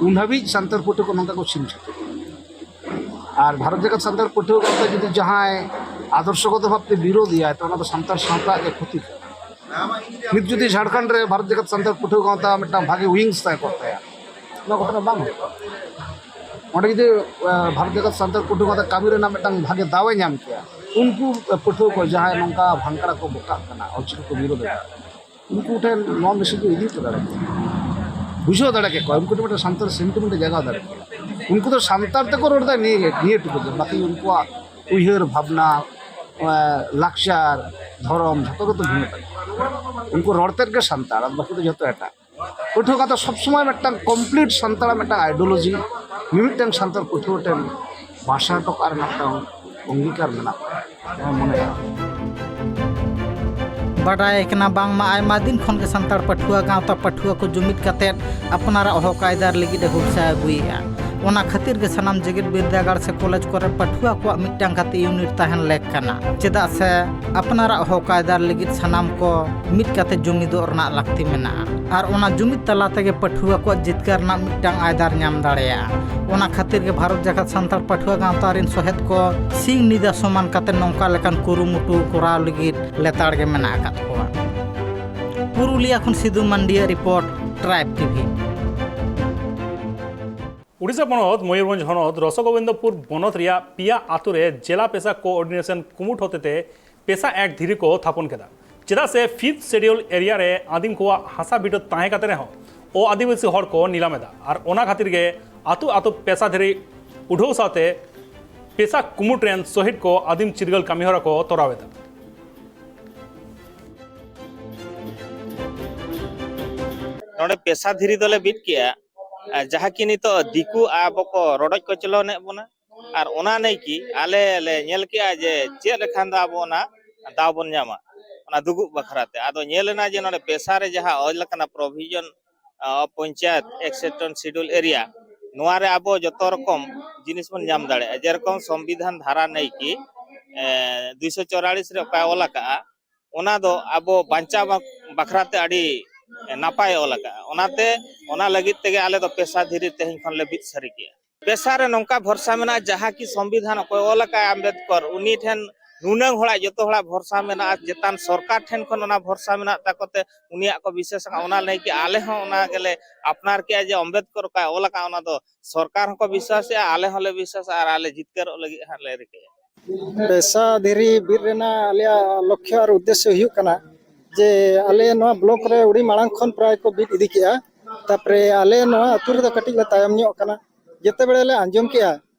ᱩᱱ ᱦᱟᱹᱵᱤᱡ ᱥᱟᱱᱛᱟᱲ ᱯᱟᱹᱴᱷᱩᱣᱟᱹ ᱠᱚ ᱱᱚᱝᱠᱟ ᱠᱚ ᱪᱷᱤᱢ ᱪᱷᱟᱹᱛᱩᱨ᱾ ᱟᱨ ᱵᱷᱟᱨᱚᱛ ᱡᱟᱠᱟᱛ ᱥᱟᱱᱛᱟᱲ ᱯᱟᱹᱴᱷᱩᱣᱟᱹ ᱜᱟᱶᱛᱟ ᱡᱩᱫᱤ ᱡᱟᱦᱟᱸᱭ ᱟᱫᱚᱨᱥᱚᱜᱚᱛᱚ ᱵᱷᱟᱵᱛᱮ ᱵᱤᱨᱳᱫᱷ ᱮᱭᱟᱭ, ᱛᱚ ᱚᱱᱟ ᱫᱚ ᱥᱟᱱᱛᱟᱲ ᱥᱟᱶᱛᱟ ᱜᱮ ᱠᱷᱚᱛᱤ ᱠᱟᱱᱟ᱾ ᱱᱤᱛ ᱡᱩᱫᱤ ᱡᱷᱟᱲᱠᱷᱚᱸᱰ ᱨᱮ ᱵᱷᱟᱨᱚᱛ ᱡᱟᱠᱟᱛ ᱥᱟᱱᱛᱟᱲ ᱯᱟᱹᱴᱷᱩᱣᱟᱹ ᱜᱟᱶᱛᱟ ᱢᱤᱫᱴᱟᱝ ᱵᱷᱟᱜᱮ ᱣᱤᱝᱥ ᱛᱟᱦᱮᱸ ᱠᱚᱜ ᱛᱟᱭᱟ, ᱱᱚᱣᱟ ᱜᱷᱚᱴᱚᱱᱟ ᱵᱟᱝ ᱦᱩᱭ ᱠᱚᱜᱼᱟ᱾ ᱚᱸᱰᱮ ᱡᱩᱫᱤ, ᱮ, ᱵᱷᱟᱨᱚᱛ ᱡᱟᱠᱟᱛ ᱥᱟᱱᱛᱟᱲ ᱯᱟᱹᱴᱷᱩᱣᱟᱹ ᱜᱟᱶᱛᱟ ᱠᱟᱹᱢᱤ ᱨᱮᱱᱟᱜ ᱢᱤᱫᱴᱟᱝ ᱵᱷᱟᱜᱮ ᱫᱟᱣ ᱮ ᱧᱟᱢ ᱠᱮᱭᱟ, ᱩᱱᱠᱩ, ᱮ, ᱯᱟᱹᱴᱷᱩᱣᱟᱹ ᱠᱚ ᱡᱟᱦᱟᱸᱭ ᱱᱚᱝᱠᱟ ᱵᱷᱟᱝᱠᱲᱟ ᱠᱚ ᱵᱚᱠᱟᱜ ᱠᱟᱱᱟ, ᱚᱞᱪᱤᱠᱤ ᱠᱚ ᱵᱤᱨᱳᱫᱷ ᱮᱫᱟ, ᱩᱱᱠᱩ ᱴᱷᱮᱱ ᱱᱚᱣᱟ ᱢᱮᱥᱮᱡᱽ ᱠᱚ ᱤᱫᱤ ᱦᱚᱴᱚ ᱫᱟᱲᱮ ᱠᱮᱭᱟ, ᱵᱩᱡᱷᱟᱹᱣ ᱫᱟᱲᱮ ᱠᱮᱠᱚᱣᱟ, ᱩᱱᱠᱩ ᱴᱷᱮᱱ ᱢᱤᱫᱴᱟᱝ ᱥᱟᱱᱛᱟᱲ ᱥᱮᱱᱴᱤᱢᱮᱱᱴ ᱮ ᱡᱟᱜᱟᱣ ᱫᱟᱲᱮ ᱠᱮᱭᱟ᱾ ᱩᱱᱠᱩ ᱫᱚ ᱥᱟᱱᱛᱟᱲ ᱛᱮᱠᱚ ᱨᱚᱲ ᱮᱫᱟ, ᱱᱤᱭᱟᱹ ᱜᱮ, ᱱᱤᱭᱟᱹ ᱴᱩᱠᱩ ᱜᱮ, ᱵᱟᱠᱤ ᱩᱱᱠᱩᱣᱟᱜ ᱩᱭᱦᱟᱹᱨ ᱵᱷᱟᱵᱽᱱᱟ, ᱮ, ᱞᱟᱠᱪᱟᱨ, ᱫᱷᱚᱨᱚᱢ, ᱡᱷᱚᱛᱚ ᱜᱮᱛᱚ ᱵᱷᱤᱱᱟᱹ ᱛᱟᱠᱚᱣᱟ᱾ ᱩᱱᱠᱩ ᱨᱚᱲ ᱛᱮᱫ ᱜᱮ ᱥᱟᱱᱛᱟᱲ, ᱟᱨ ᱵᱟᱠᱤ ᱫᱚ ᱡᱷᱚᱛᱚ ᱮᱴᱟᱜ᱾ ᱯᱟᱹᱴᱷᱩᱣᱟᱹ ᱠᱟᱛᱷᱟ ᱥᱚᱵᱽ ᱥᱚᱢᱚᱭ ᱢᱤᱫᱴᱟᱝ ᱠᱚᱢᱯᱞᱤᱴ ᱥᱟᱱᱛᱟᱲᱟᱜ ᱢᱤᱫᱴᱟᱝ ᱟᱭᱰᱤᱭᱳᱞᱚᱡᱤ, ᱢᱤᱢᱤᱫᱴᱟᱝ ᱥᱟᱱᱛᱟᱲ ᱯᱟᱹᱴᱷᱩᱣᱟᱹ ᱴᱷᱮᱱ ᱵᱷᱟᱥᱟ ᱦᱚᱴᱚ ᱠᱟᱜ ᱨᱮᱱᱟᱜ ᱢᱤᱫᱴᱟᱝ ᱚᱝᱜᱤᱠᱟᱨ ᱢᱮᱱᱟᱜ ᱛᱟᱭᱟ, ᱱᱚᱣᱟ ᱢᱚᱱᱮ ᱦᱩᱭᱩᱜᱼᱟ᱾ ᱵᱟᱰᱟᱭ ᱠᱟᱱᱟ ᱵᱟᱝᱢᱟ ᱟᱭᱢᱟ ᱫᱤᱱ ᱠᱷᱚᱱ ᱜᱮ ᱥᱟᱱᱛᱟᱲ ᱯᱟᱹᱴᱷᱩᱣᱟᱹ ᱜᱟᱶᱛᱟ ᱯᱟᱹᱴᱷᱩᱣᱟᱹ ᱠᱚ ᱡᱩᱢᱤᱫ ᱠᱟᱛᱮᱫ ᱟᱯᱱᱟᱨᱟᱜ ᱦᱚᱠ ᱟᱭᱫᱟᱨ ᱞᱟᱹᱜᱤᱫ ᱮ ᱦᱩᱞᱥᱟᱹᱭ ᱟᱹᱜᱩᱭᱮᱫᱼᱟ᱾ ᱚᱱᱟ ᱠᱷᱟᱹᱛᱤᱨ ᱜᱮ ᱥᱟᱱᱟᱢ ᱡᱮᱜᱮᱛ ᱵᱤᱨᱫᱟᱹᱜᱟᱲ ᱥᱮ ᱠᱚᱞᱮᱡᱽ ᱠᱚᱨᱮ ᱯᱟᱹᱴᱷᱩᱣᱟᱹ ᱠᱚᱣᱟᱜ ᱢᱤᱫᱴᱟᱝ ᱠᱟᱛᱮ ᱭᱩᱱᱤᱴ ᱛᱟᱦᱮᱱ ᱞᱮᱠ ᱠᱟᱱᱟ, ᱪᱮᱫᱟᱜ ᱥᱮ ᱟᱯᱱᱟᱨᱟᱜ ᱦᱚᱠ ᱟᱭᱫᱟᱨ ᱞᱟᱹᱜᱤᱫ ᱥᱟᱱᱟᱢ ᱠᱚ ᱢᱤᱫ ᱠᱟᱛᱮ ᱡᱩᱢᱤᱫᱚᱜ ᱨᱮᱱᱟᱜ ᱞᱟᱹᱠᱛᱤ ᱢᱮᱱᱟᱜᱼᱟ᱾ ᱟᱨ ᱚᱱᱟ ᱡᱩᱢᱤᱫ ᱛᱟᱞᱟ ᱛᱮᱜᱮ ᱯᱟᱹᱴᱷᱩᱣᱟᱹ ᱠᱚᱣᱟᱜ ᱡᱤᱛᱠᱟᱹᱨ ᱨᱮᱱᱟᱜ ᱢᱤᱫᱴᱟᱝ ᱟᱭᱫᱟᱨ ᱧᱟᱢ ᱫᱟᱲᱮᱭᱟᱜᱼᱟ᱾ ᱚᱱᱟ ᱠᱷᱟᱹᱛᱤᱨ ᱜᱮ ᱵᱷᱟᱨᱚᱛ ᱡᱟᱠᱟᱛ ᱥᱟᱱᱛᱟᱲ ᱯᱟᱹᱴᱷᱩᱣᱟᱹ ᱜᱟᱶᱛᱟ ᱨᱤᱱ ᱥᱚᱦᱮᱫ ᱠᱚ ᱥᱤᱧ ᱧᱤᱫᱟᱹ ᱥᱚᱢᱟᱱ ᱠᱟᱛᱮ ᱱᱚᱝᱠᱟ ᱞᱮᱠᱟᱱ ᱠᱩᱨᱩᱢᱩᱴᱩ ᱠᱚᱨᱟᱣ ᱞᱟᱹᱜᱤᱫ ᱞᱮᱛᱟᱲ ᱜᱮ ᱢᱮᱱᱟᱜ ᱟᱠᱟᱫ ᱠᱚᱣᱟ᱾ ᱯᱩᱨᱩᱞᱤᱭᱟ ᱠᱷᱚᱱ ᱥᱤᱫᱩ ᱢᱟᱱᱰᱤᱭᱟᱜ ᱨᱤᱯᱳᱨᱴ, ᱴᱨᱟᱭᱤᱵᱽ ᱴᱤᱵᱷᱤ᱾ ᱩᱰᱤᱥᱟ ᱯᱚᱱᱚᱛ ᱢᱚᱭᱩᱨᱵᱷᱚᱸᱡᱽ ᱦᱚᱱᱚᱛ ᱨᱚᱥᱚᱜᱳᱵᱤᱱᱫᱚᱯᱩᱨ ᱵᱚᱱᱚᱛ ᱨᱮᱭᱟᱜ ᱯᱮᱭᱟ ᱟᱛᱳ ᱨᱮ ᱡᱮᱞᱟ ᱯᱮᱥᱟ ᱠᱳᱚᱨᱰᱤᱱᱮᱥᱚᱱ ᱠᱩᱢᱩᱴ ᱦᱚᱛᱮᱛᱮ ᱯᱮᱥᱟ ᱮᱠ ᱫᱷᱤᱨᱤ ᱠᱚ ᱛᱷᱟᱯᱚᱱ ᱠᱮᱫᱟ᱾ ᱪᱮᱫᱟᱜ ᱥᱮ ᱯᱷᱤᱯᱛᱷ ᱥᱮᱰᱤᱭᱩᱞ ᱮᱨᱤᱭᱟ ᱨᱮ ᱟᱹᱫᱤᱢ ᱠᱚᱣᱟᱜ ᱦᱟᱥᱟ ᱵᱤᱴᱟᱹ ᱛᱟᱦᱮᱸ ᱠᱟᱛᱮ ᱨᱮᱦᱚᱸ ᱚ ᱟᱹᱫᱤᱵᱟᱹᱥᱤ ᱦᱚᱲ ᱠᱚ ᱱᱤᱞᱟᱢ ᱮᱫᱟ, ᱟᱨ ᱚᱱᱟ ᱠᱷᱟᱹᱛᱤᱨ ᱜᱮ ᱟᱛᱳ ᱟᱛᱳ ᱯᱮᱥᱟ ᱫᱷᱤᱨᱤ ᱩᱰᱷᱟᱹᱣ ᱥᱟᱶᱛᱮ ᱯᱮᱥᱟ ᱠᱩᱢᱩᱴ ᱨᱮᱱ ᱥᱚᱦᱤᱫ ᱠᱚ ᱟᱹᱫᱤᱢ ᱪᱤᱨᱜᱟᱹᱞ ᱠᱟᱹᱢᱤᱦᱚᱨᱟ ᱠᱚ ᱛᱚᱨᱟᱣ ᱮᱫᱟ᱾ ᱱᱚᱰᱮ ᱯᱮᱥᱟ ᱫᱷᱤᱨᱤ ᱫᱚᱞᱮ ᱵᱤᱫ ᱠᱮᱜᱼᱟ, ᱟᱨ ᱡᱟᱦᱟᱸ ᱠᱤ ᱱᱤᱛᱚᱜ ᱫᱤᱠᱩ ᱟᱵᱚ ᱠᱚ ᱨᱚᱰᱚᱡ ᱠᱚᱪᱞᱚᱱᱮᱫ ᱵᱚᱱᱟ, ᱟᱨ ᱚᱱᱟ ᱱᱟᱹᱭᱠᱤ ᱟᱞᱮ ᱞᱮ ᱧᱮᱞ ᱠᱮᱜᱼᱟ ᱡᱮ ᱪᱮᱫ ᱞᱮᱠᱷᱟᱱ ᱫᱚ ᱟᱵᱚ ᱚᱱᱟ ᱫᱟᱣ ᱵᱚᱱ ᱧᱟᱢᱟ, ᱚᱱᱟ ᱫᱩᱜᱩᱜ ᱵᱟᱠᱷᱨᱟ ᱛᱮ᱾ ᱟᱫᱚ ᱧᱮᱞ ᱮᱱᱟ ᱡᱮ ᱱᱚᱰᱮ ᱯᱮᱥᱟ ᱨᱮ ᱡᱟᱦᱟᱸ ᱚᱞ ᱟᱠᱟᱱᱟ provision of panchayat extension scheduled area, ᱱᱚᱣᱟ ᱨᱮ ᱟᱵᱚ ᱡᱚᱛᱚ ᱨᱚᱠᱚᱢ ᱡᱤᱱᱤᱥ ᱵᱚᱱ ᱧᱟᱢ ᱫᱟᱲᱮᱭᱟᱜᱼᱟ, ᱡᱮᱨᱚᱠᱚᱢ ᱥᱚᱝᱵᱤᱫᱷᱟᱱ ᱫᱷᱟᱨᱟ ᱱᱟᱹᱭᱠᱤ ᱮ, ᱫᱩᱭᱥᱚ ᱪᱚᱣᱨᱟᱞᱤᱥ ᱨᱮ ᱚᱠᱟᱭ ᱚᱞ ᱟᱠᱟᱜᱼᱟ, ᱚᱱᱟ ᱫᱚ ᱟᱵᱚ ᱵᱟᱧᱪᱟᱣ ᱵᱟᱠᱷᱨᱟ ᱛᱮ ᱟᱹᱰᱤ ᱱᱟᱯᱟᱭ ᱚᱞ ᱟᱠᱟᱜᱼᱟ᱾ ᱚᱱᱟᱛᱮ ᱚᱱᱟ ᱞᱟᱹᱜᱤᱫ ᱛᱮᱜᱮ ᱟᱞᱮ ᱫᱚ ᱯᱮᱥᱟ ᱫᱷᱤᱨᱤ ᱛᱮᱦᱮᱧ ᱠᱷᱚᱱ ᱞᱮ ᱵᱤᱫ ᱥᱟᱹᱨᱤ ᱠᱮᱜᱼᱟ᱾ ᱯᱮᱥᱟ ᱨᱮ ᱱᱚᱝᱠᱟ ᱵᱷᱚᱨᱥᱟ ᱢᱮᱱᱟᱜᱼᱟ, ᱡᱟᱦᱟᱸ ᱠᱤ ᱥᱚᱝᱵᱤᱫᱷᱟᱱ ᱚᱠᱚᱭ ᱚᱞ ᱟᱠᱟᱫ ᱟᱢᱵᱮᱫᱠᱚᱨ, ᱩᱱᱤ ᱴᱷᱮᱱ ᱱᱩᱱᱟᱹᱝ ᱦᱚᱲᱟᱜ, ᱡᱚᱛᱚ ᱦᱚᱲᱟᱜ ᱵᱷᱚᱨᱥᱟ ᱢᱮᱱᱟᱜᱼᱟ, ᱪᱮᱛᱟᱱ ᱥᱚᱨᱠᱟᱨ ᱴᱷᱮᱱ ᱠᱷᱚᱱ ᱚᱱᱟ ᱵᱷᱚᱨᱥᱟ ᱢᱮᱱᱟᱜ ᱛᱟᱠᱚ ᱛᱮ ᱩᱱᱤᱭᱟᱜ ᱠᱚ ᱵᱤᱥᱣᱟᱥ ᱟᱠᱟᱫ᱾ ᱚᱱᱟ ᱞᱟᱹᱭ ᱠᱮᱜᱼᱟ, ᱟᱞᱮ ᱦᱚᱸ ᱚᱱᱟ ᱜᱮᱞᱮ ᱟᱯᱱᱟᱨ ᱠᱮᱜᱼᱟ ᱡᱮ ᱟᱢᱵᱮᱫᱠᱚᱨ ᱚᱠᱟᱭ ᱚᱞ ᱟᱠᱟᱫ, ᱚᱱᱟ ᱫᱚ ᱥᱚᱨᱠᱟᱨ ᱦᱚᱸᱠᱚ ᱵᱤᱥᱣᱟᱥᱮᱜᱼᱟ, ᱟᱞᱮ ᱦᱚᱸᱞᱮ ᱵᱤᱥᱣᱟᱥᱟ, ᱟᱨ ᱟᱞᱮ ᱡᱤᱛᱠᱟᱹᱨᱚᱜ ᱞᱟᱹᱜᱤᱫ ᱦᱟᱸᱜ ᱞᱮ ᱨᱤᱠᱟᱹᱭᱟ᱾ ᱯᱮᱥᱟ ᱫᱷᱤᱨᱤ ᱵᱤᱫ ᱨᱮᱱᱟᱜ ᱟᱞᱮᱭᱟᱜ ᱞᱚᱠᱠᱷᱚ ᱟᱨ ᱩᱫᱽᱫᱮᱥᱥᱚ ᱦᱩᱭᱩᱜ ᱠᱟᱱᱟ ᱡᱮ ᱟᱞᱮ ᱱᱚᱣᱟ ᱵᱞᱚᱠ ᱨᱮ ᱟᱹᱰᱤ ᱢᱟᱲᱟᱝ ᱠᱷᱚᱱ ᱯᱨᱟᱭ ᱠᱚ ᱵᱤᱫ ᱤᱫᱤ ᱠᱮᱜᱼᱟ, ᱛᱟᱨᱯᱚᱨᱮ ᱟᱞᱮ ᱱᱚᱣᱟ ᱟᱹᱛᱩ ᱨᱮᱫᱚ ᱠᱟᱹᱴᱤᱡ ᱞᱮ ᱛᱟᱭᱚᱢ ᱧᱚᱜ ᱠᱟᱱᱟ᱾ ᱡᱮᱛᱮ ᱵᱮᱲᱟ ᱞᱮ ᱟᱸᱡᱚᱢ ᱠᱮᱜᱼᱟ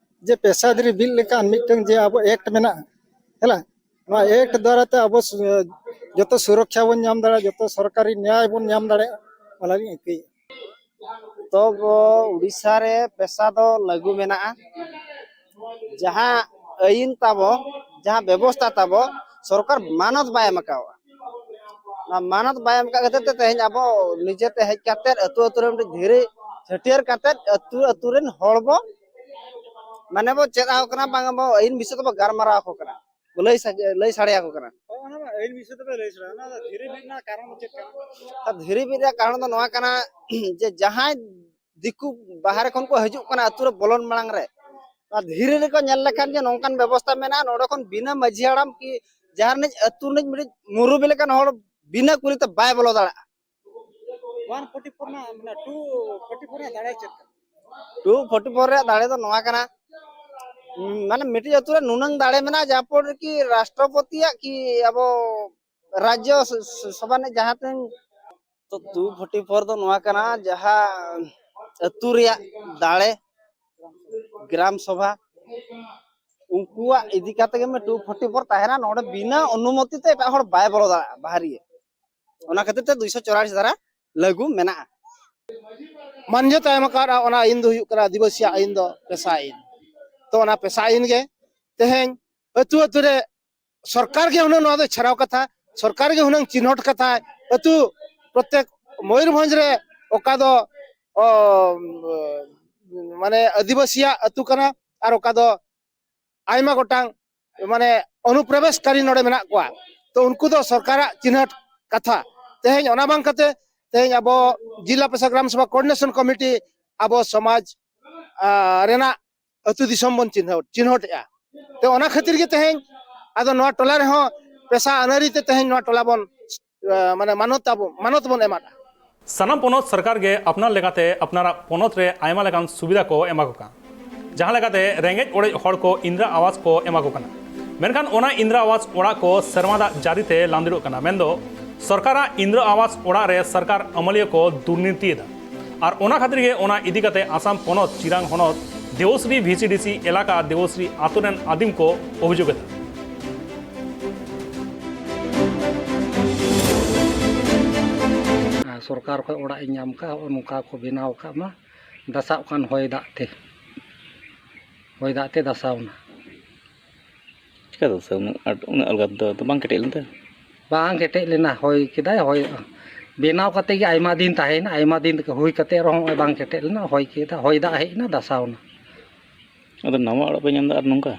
ᱡᱮ ᱯᱮᱥᱟ ᱫᱷᱤᱨᱤ ᱵᱤᱫ ᱞᱮᱠᱟᱱ ᱢᱤᱫᱴᱟᱝ ᱡᱮ ᱟᱵᱚ ᱮᱠᱴ ᱢᱮᱱᱟᱜᱼᱟ, ᱦᱮᱸ, ᱱᱚᱣᱟ ᱮᱠᱴ ᱫᱟᱨᱟᱭ ᱛᱮ ᱟᱵᱚ ᱥᱩ-, ᱡᱚᱛᱚ ᱥᱩᱨᱚᱠᱠᱷᱟ ᱵᱚᱱ ᱧᱟᱢ ᱫᱟᱲᱮᱭᱟᱜᱼᱟ, ᱡᱚᱛᱚ ᱥᱚᱨᱠᱟᱨᱤ ᱱᱮᱭᱟᱭ ᱵᱚᱱ ᱧᱟᱢ ᱫᱟᱲᱮᱭᱟᱜᱼᱟ, ᱚᱱᱟᱞᱤᱧ ᱟᱹᱭᱠᱟᱹᱭᱮᱫᱼᱟ᱾ ᱛᱚ ᱩᱲᱤᱥᱥᱟ ᱨᱮ ᱯᱮᱥᱟ ᱫᱚ ᱞᱟᱹᱜᱩ ᱢᱮᱱᱟᱜᱼᱟ᱾ ᱡᱟᱦᱟᱸ ᱟᱹᱭᱤᱱ ᱛᱟᱵᱚ, ᱡᱟᱦᱟᱸ ᱵᱮᱵᱚᱥᱛᱷᱟ ᱛᱟᱵᱚ, ᱥᱚᱨᱠᱟᱨ ᱢᱟᱱᱚᱛ ᱵᱟᱭ ᱮᱢ ᱟᱠᱟᱣᱟ᱾ ᱚᱱᱟ ᱢᱟᱱᱚᱛ ᱵᱟᱭ ᱮᱢ ᱟᱠᱟᱫ ᱠᱷᱟᱹᱛᱤᱨ ᱛᱮ ᱛᱮᱦᱮᱧ ᱟᱵᱚ ᱱᱤᱡᱮᱛᱮ ᱦᱮᱡ ᱠᱟᱛᱮ ᱟᱹᱛᱩ ᱟᱹᱛᱩ ᱨᱮ ᱢᱤᱫᱴᱤᱡ ᱫᱷᱤᱨᱤ ᱪᱷᱟᱹᱴᱭᱟᱹᱨ ᱠᱟᱛᱮ ᱟᱹᱛᱩ ᱟᱹᱛᱩ ᱨᱮᱱ ᱦᱚᱲ ᱵᱚ, ᱢᱟᱱᱮ, ᱵᱚ ᱪᱮᱫ ᱟᱠᱚ ᱠᱟᱱᱟ, ᱵᱟᱝ ᱵᱚ ᱟᱹᱭᱤᱱ ᱵᱤᱥᱚᱭ ᱛᱮᱵᱚ ᱜᱟᱞᱢᱟᱨᱟᱣ ᱟᱠᱚ ᱠᱟᱱᱟ, ᱵᱚ ᱞᱟᱹᱭ ᱥᱟ-, ᱞᱟᱹᱭ ᱥᱟᱰᱮ ᱟᱠᱚ ᱠᱟᱱᱟ᱾ ᱦᱳᱭ, ᱚᱱᱟ ᱢᱟ ᱟᱹᱭᱤᱱ ᱵᱤᱥᱚᱭ ᱛᱮᱯᱮ ᱞᱟᱹᱭ ᱥᱟᱰᱮ, ᱚᱱᱟ ᱫᱚ ᱫᱷᱤᱨᱤ ᱵᱤᱫ ᱨᱮᱱᱟᱜ ᱠᱟᱨᱚᱱ ᱫᱚ ᱪᱮᱫ ᱠᱟᱱᱟ? ᱟᱨ ᱫᱷᱤᱨᱤ ᱵᱤᱫ ᱨᱮᱭᱟᱜ ᱠᱟᱨᱚᱱ ᱫᱚ ᱱᱚᱣᱟ ᱠᱟᱱᱟ ᱡᱮ ᱡᱟᱦᱟᱸᱭ ᱫᱤᱠᱩ ᱵᱟᱦᱨᱮ ᱠᱷᱚᱱ ᱠᱚ ᱦᱤᱡᱩᱜ ᱠᱟᱱᱟ ᱟᱹᱛᱩ ᱨᱮ ᱵᱚᱞᱚᱱ ᱢᱟᱲᱟᱝ ᱨᱮ, ᱚᱱᱟ ᱫᱷᱤᱨᱤ ᱨᱮᱠᱚ ᱧᱮᱞ ᱞᱮᱠᱷᱟᱱ ᱡᱮ ᱱᱚᱝᱠᱟᱱ ᱵᱮᱵᱚᱥᱛᱷᱟ ᱢᱮᱱᱟᱜᱼᱟ, ᱱᱚᱰᱮ ᱠᱷᱚᱱ ᱵᱤᱱᱟᱹ ᱢᱟᱹᱡᱷᱤ ᱦᱟᱲᱟᱢ ᱠᱤ ᱡᱟᱦᱟᱸ ᱨᱤᱱᱤᱡ ᱟᱹᱛᱩ ᱨᱤᱱᱤᱡ ᱢᱤᱫᱴᱤᱡ ᱢᱩᱨᱩᱵᱤ ᱞᱮᱠᱟᱱ ᱦᱚᱲ ᱵᱤᱱᱟᱹ ᱠᱩᱞᱤ ᱛᱮ ᱵᱟᱭ ᱵᱚᱞᱚ ᱫᱟᱲᱮᱭᱟᱜᱼᱟ᱾ ᱚᱣᱟᱱ ᱯᱷᱳᱨᱴᱤ ᱯᱷᱳᱨ ᱨᱮᱱᱟᱜ, ᱢᱟᱱᱮ, ᱴᱩ ᱯᱷᱳᱨᱴᱤ ᱯᱷᱳᱨ ᱨᱮᱱᱟᱜ ᱫᱟᱲᱮ ᱪᱮᱫ ᱠᱟᱱᱟ? ᱴᱩ ᱯᱷᱳᱨᱴᱤ ᱯᱷᱳᱨ ᱨᱮᱭᱟᱜ ᱫᱟᱲᱮ ᱫᱚ ᱱᱚᱣᱟ ᱠᱟᱱᱟ, ᱩᱸ, ᱢᱟᱱᱮ, ᱢᱤᱫᱴᱤᱡ ᱟᱹᱛᱩ ᱨᱮ ᱱᱩᱱᱟᱹᱝ ᱫᱟᱲᱮ ᱢᱮᱱᱟᱜᱼᱟ, ᱡᱟᱦᱟᱸ ᱯᱚᱨ ᱠᱤ ᱨᱟᱥᱴᱨᱚᱯᱚᱛᱤᱭᱟᱜ ᱠᱤ ᱟᱵᱚ ᱨᱟᱡᱽᱡᱚ ᱥ-, ᱥ-, ᱥᱚᱵᱷᱟ ᱨᱤᱱᱤᱡ ᱡᱟᱦᱟᱸ ᱛᱤᱱ, ᱛᱚ ᱴᱩ ᱯᱷᱳᱨᱴᱤ ᱯᱷᱳᱨ ᱫᱚ ᱱᱚᱣᱟ ᱠᱟᱱᱟ, ᱡᱟᱦᱟᱸ ᱟᱹᱛᱩ ᱨᱮᱭᱟᱜ ᱫᱟᱲᱮ, ᱜᱨᱟᱢ ᱥᱚᱵᱷᱟ, ᱩᱱᱠᱩᱣᱟᱜ ᱤᱫᱤ ᱠᱟᱛᱮ ᱜᱮ ᱴᱩ ᱯᱷᱳᱨᱴᱤ ᱯᱷᱳᱨ ᱛᱟᱦᱮᱱᱟ᱾ ᱱᱚᱰᱮ ᱵᱤᱱᱟᱹ ᱚᱱᱩᱢᱚᱛᱤ ᱛᱮ ᱮᱴᱟᱜ ᱦᱚᱲ ᱵᱟᱭ ᱵᱚᱞᱚ ᱫᱟᱲᱮᱭᱟᱜᱼᱟ ᱵᱟᱦᱨᱤᱭᱟᱹ᱾ ᱚᱱᱟ ᱠᱷᱟᱹᱛᱤᱨ ᱛᱮ ᱫᱩᱭᱥᱚ ᱪᱚᱣᱨᱟᱞᱤᱥ ᱫᱷᱟᱨᱟ ᱞᱟᱹᱜᱩ ᱢᱮᱱᱟᱜᱼᱟ᱾ ᱢᱟᱹᱱᱭᱟᱹᱛ ᱮ ᱮᱢ ᱟᱠᱟᱫᱼᱟ, ᱚᱱᱟ ᱟᱹᱭᱤᱱ ᱫᱚ ᱦᱩᱭᱩᱜ ᱠᱟᱱᱟ ᱟᱹᱫᱤᱵᱟᱹᱥᱤᱭᱟᱜ ᱟᱹᱭᱤᱱ ᱫᱚ ᱯᱮᱥᱟ ᱟᱹᱭᱤᱱ᱾ ᱛᱚ ᱚᱱᱟ ᱯᱮᱥᱟ ᱟᱹᱭᱤᱱ ᱜᱮ ᱛᱮᱦᱮᱧ ᱟᱹᱛᱩ ᱟᱹᱛᱩ ᱨᱮ ᱥᱚᱨᱠᱟᱨ ᱜᱮ ᱦᱩᱱᱟᱹᱝ ᱱᱚᱣᱟ ᱫᱚ ᱪᱷᱟᱨᱟᱣ ᱠᱟᱛᱷᱟ, ᱥᱚᱨᱠᱟᱨ ᱜᱮ ᱦᱩᱱᱟᱹᱝ ᱪᱤᱱᱦᱟᱹᱴ ᱠᱟᱛᱷᱟ᱾ ᱟᱹᱛᱩ ᱯᱨᱚᱛᱮᱠ ᱢᱚᱭᱩᱨᱵᱷᱚᱸᱡᱽ ᱨᱮ ᱚᱠᱟ ᱫᱚ, ᱚ, ᱢᱟᱱᱮ ᱟᱹᱫᱤᱵᱟᱹᱥᱤᱭᱟᱜ ᱟᱹᱛᱩ ᱠᱟᱱᱟ ᱟᱨ ᱚᱠᱟ ᱫᱚ ᱟᱭᱢᱟ ᱜᱚᱴᱟᱝ ᱢᱟᱱᱮ ᱚᱱᱩᱯᱨᱚᱵᱮᱥᱠᱟᱨᱤ ᱱᱚᱰᱮ ᱢᱮᱱᱟᱜ ᱠᱚᱣᱟ, ᱛᱚ ᱩᱱᱠᱩ ᱫᱚ ᱥᱚᱨᱠᱟᱨᱟᱜ ᱪᱤᱱᱦᱟᱹᱴ ᱠᱟᱛᱷᱟ᱾ ᱛᱮᱦᱮᱧ ᱚᱱᱟ ᱵᱟᱝ ᱠᱟᱛᱮ ᱛᱮᱦᱮᱧ ᱟᱵᱚ ᱡᱤᱞᱟ ᱯᱮᱥᱟ ᱜᱨᱟᱢ ᱥᱚᱵᱷᱟ ᱠᱳᱚᱨᱰᱤᱱᱮᱥᱚᱱ ᱠᱚᱢᱤᱴᱤ ᱟᱵᱚ ᱥᱚᱢᱟᱡᱽ, ᱟ, ᱨᱮᱱᱟᱜ ᱟᱹᱛᱩ ᱫᱤᱥᱚᱢ ᱵᱚᱱ ᱪᱤᱱᱦᱟᱹᱣ, ᱪᱤᱱᱦᱟᱹᱴᱮᱜᱼᱟ᱾ ᱛᱚ ᱚᱱᱟ ᱠᱷᱟᱹᱛᱤᱨ ᱜᱮ ᱛᱮᱦᱮᱧ ᱟᱫᱚ ᱱᱚᱣᱟ ᱴᱚᱞᱟ ᱨᱮᱦᱚᱸ ᱯᱮᱥᱟ ᱟᱹᱱᱟᱹᱨᱤ ᱛᱮ ᱛᱮᱦᱮᱧ ᱱᱚᱣᱟ ᱴᱚᱞᱟ ᱵᱚᱱ, ᱟ, ᱢᱟᱱᱮ ᱢᱟᱱᱚᱛ ᱟᱵᱚ, ᱢᱟᱱᱚᱛ ᱵᱚᱱ ᱮᱢᱟᱫᱼᱟ᱾ ᱥᱟᱱᱟᱢ ᱯᱚᱱᱚᱛ ᱥᱚᱨᱠᱟᱨ ᱜᱮ ᱟᱯᱱᱟᱨ ᱞᱮᱠᱟᱛᱮ ᱟᱯᱱᱟᱨᱟᱜ ᱯᱚᱱᱚᱛ ᱨᱮ ᱟᱭᱢᱟ ᱞᱮᱠᱟᱱ ᱥᱩᱵᱤᱫᱷᱟ ᱠᱚ ᱮᱢᱟ ᱠᱚ ᱠᱟᱱᱟ, ᱡᱟᱦᱟᱸ ᱞᱮᱠᱟᱛᱮ ᱨᱮᱸᱜᱮᱡ ᱚᱨᱮᱡ ᱦᱚᱲ ᱠᱚ ᱤᱱᱫᱨᱟ ᱟᱣᱟᱥ ᱠᱚ ᱮᱢᱟ ᱠᱚ ᱠᱟᱱᱟ᱾ ᱢᱮᱱᱠᱷᱟᱱ ᱚᱱᱟ ᱤᱱᱫᱨᱟ ᱟᱣᱟᱥ ᱚᱲᱟᱜ ᱠᱚ ᱥᱮᱨᱢᱟ ᱫᱟᱜ ᱡᱟᱹᱨᱤ ᱛᱮ ᱞᱟᱸᱫᱩᱲᱚᱜ ᱠᱟᱱᱟ᱾ ᱢᱮᱱᱫᱚ ᱥᱚᱨᱠᱟᱨᱟᱜ ᱤᱱᱫᱨᱟ ᱟᱣᱟᱥ ᱚᱲᱟᱜ ᱨᱮ ᱥᱚᱨᱠᱟᱨ ᱟᱹᱢᱟᱹᱞᱤᱭᱟᱹ ᱠᱚ ᱫᱩᱨᱱᱤᱛᱤᱭᱮᱫᱟ᱾ ᱟᱨ ᱚᱱᱟ ᱠᱷᱟᱹᱛᱤᱨ ᱜᱮ ᱚᱱᱟ ᱤᱫᱤ ᱠᱟᱛᱮ ᱟᱥᱟᱢ ᱯᱚᱱᱚᱛ ᱪᱤᱨᱟᱝ ᱦᱚᱱᱚᱛ ᱫᱮᱣᱥᱨᱤ ᱵᱷᱤ ᱥᱤ ᱰᱤ ᱥᱤ ᱮᱞᱟᱠᱟ ᱫᱮᱣᱥᱨᱤ ᱟᱛᱳ ᱨᱮᱱ ᱟᱹᱫᱤᱢ ᱠᱚ ᱚᱵᱷᱤᱡᱳᱜᱽ ᱮᱫᱟ᱾ ᱟᱨ ᱥᱚᱨᱠᱟᱨ ᱠᱷᱚᱱ ᱚᱲᱟᱜ ᱤᱧ ᱧᱟᱢ ᱠᱟᱜᱼᱟ, ᱦᱚᱸᱜᱼᱚ ᱱᱚᱝᱠᱟ ᱠᱚ ᱵᱮᱱᱟᱣ ᱠᱟᱜ ᱢᱟ, ᱫᱟᱥᱟᱜ ᱠᱟᱱ ᱦᱚᱭ ᱫᱟᱜ ᱛᱮ, ᱦᱚᱭ ᱫᱟᱜ ᱛᱮ ᱫᱟᱥᱟᱣ ᱮᱱᱟ᱾ ᱪᱤᱠᱟᱹ ᱫᱟᱥᱟᱣ? ᱩᱱᱟᱹᱜ ᱟᱸᱴ, ᱩᱱᱟᱹᱜ ᱟᱞᱜᱟ ᱛᱮᱫᱚ ᱵᱟᱝ ᱠᱮᱴᱮᱡ ᱞᱮᱱ ᱛᱟᱭᱟ? ᱵᱟᱝ ᱠᱮᱴᱮᱡ ᱞᱮᱱᱟ, ᱦᱚᱭ ᱠᱮᱫᱟᱭ, ᱦᱚᱭ ᱵᱮᱱᱟᱣ ᱠᱟᱛᱮ ᱜᱮ ᱟᱭᱢᱟ ᱫᱤᱱ ᱛᱟᱦᱮᱸᱭᱮᱱᱟ, ᱟᱭᱢᱟ ᱫᱤᱱ ᱦᱩᱭ ᱠᱟᱛᱮ ᱨᱮᱦᱚᱸ ᱱᱚᱜᱼᱚᱭ ᱵᱟᱝ ᱠᱮᱴᱮᱡ ᱞᱮᱱᱟ, ᱦᱚᱭ ᱠᱮᱫᱟ, ᱦᱚᱭ ᱫᱟᱜ ᱦᱮᱡ ᱮᱱᱟ, ᱫᱟᱥᱟᱣ ᱮᱱᱟ᱾ ᱟᱫᱚ ᱱᱟᱣᱟ ᱚᱲᱟᱜ ᱯᱮ ᱧᱟᱢ ᱮᱫᱟ ᱟᱨ ᱱᱚᱝᱠᱟ?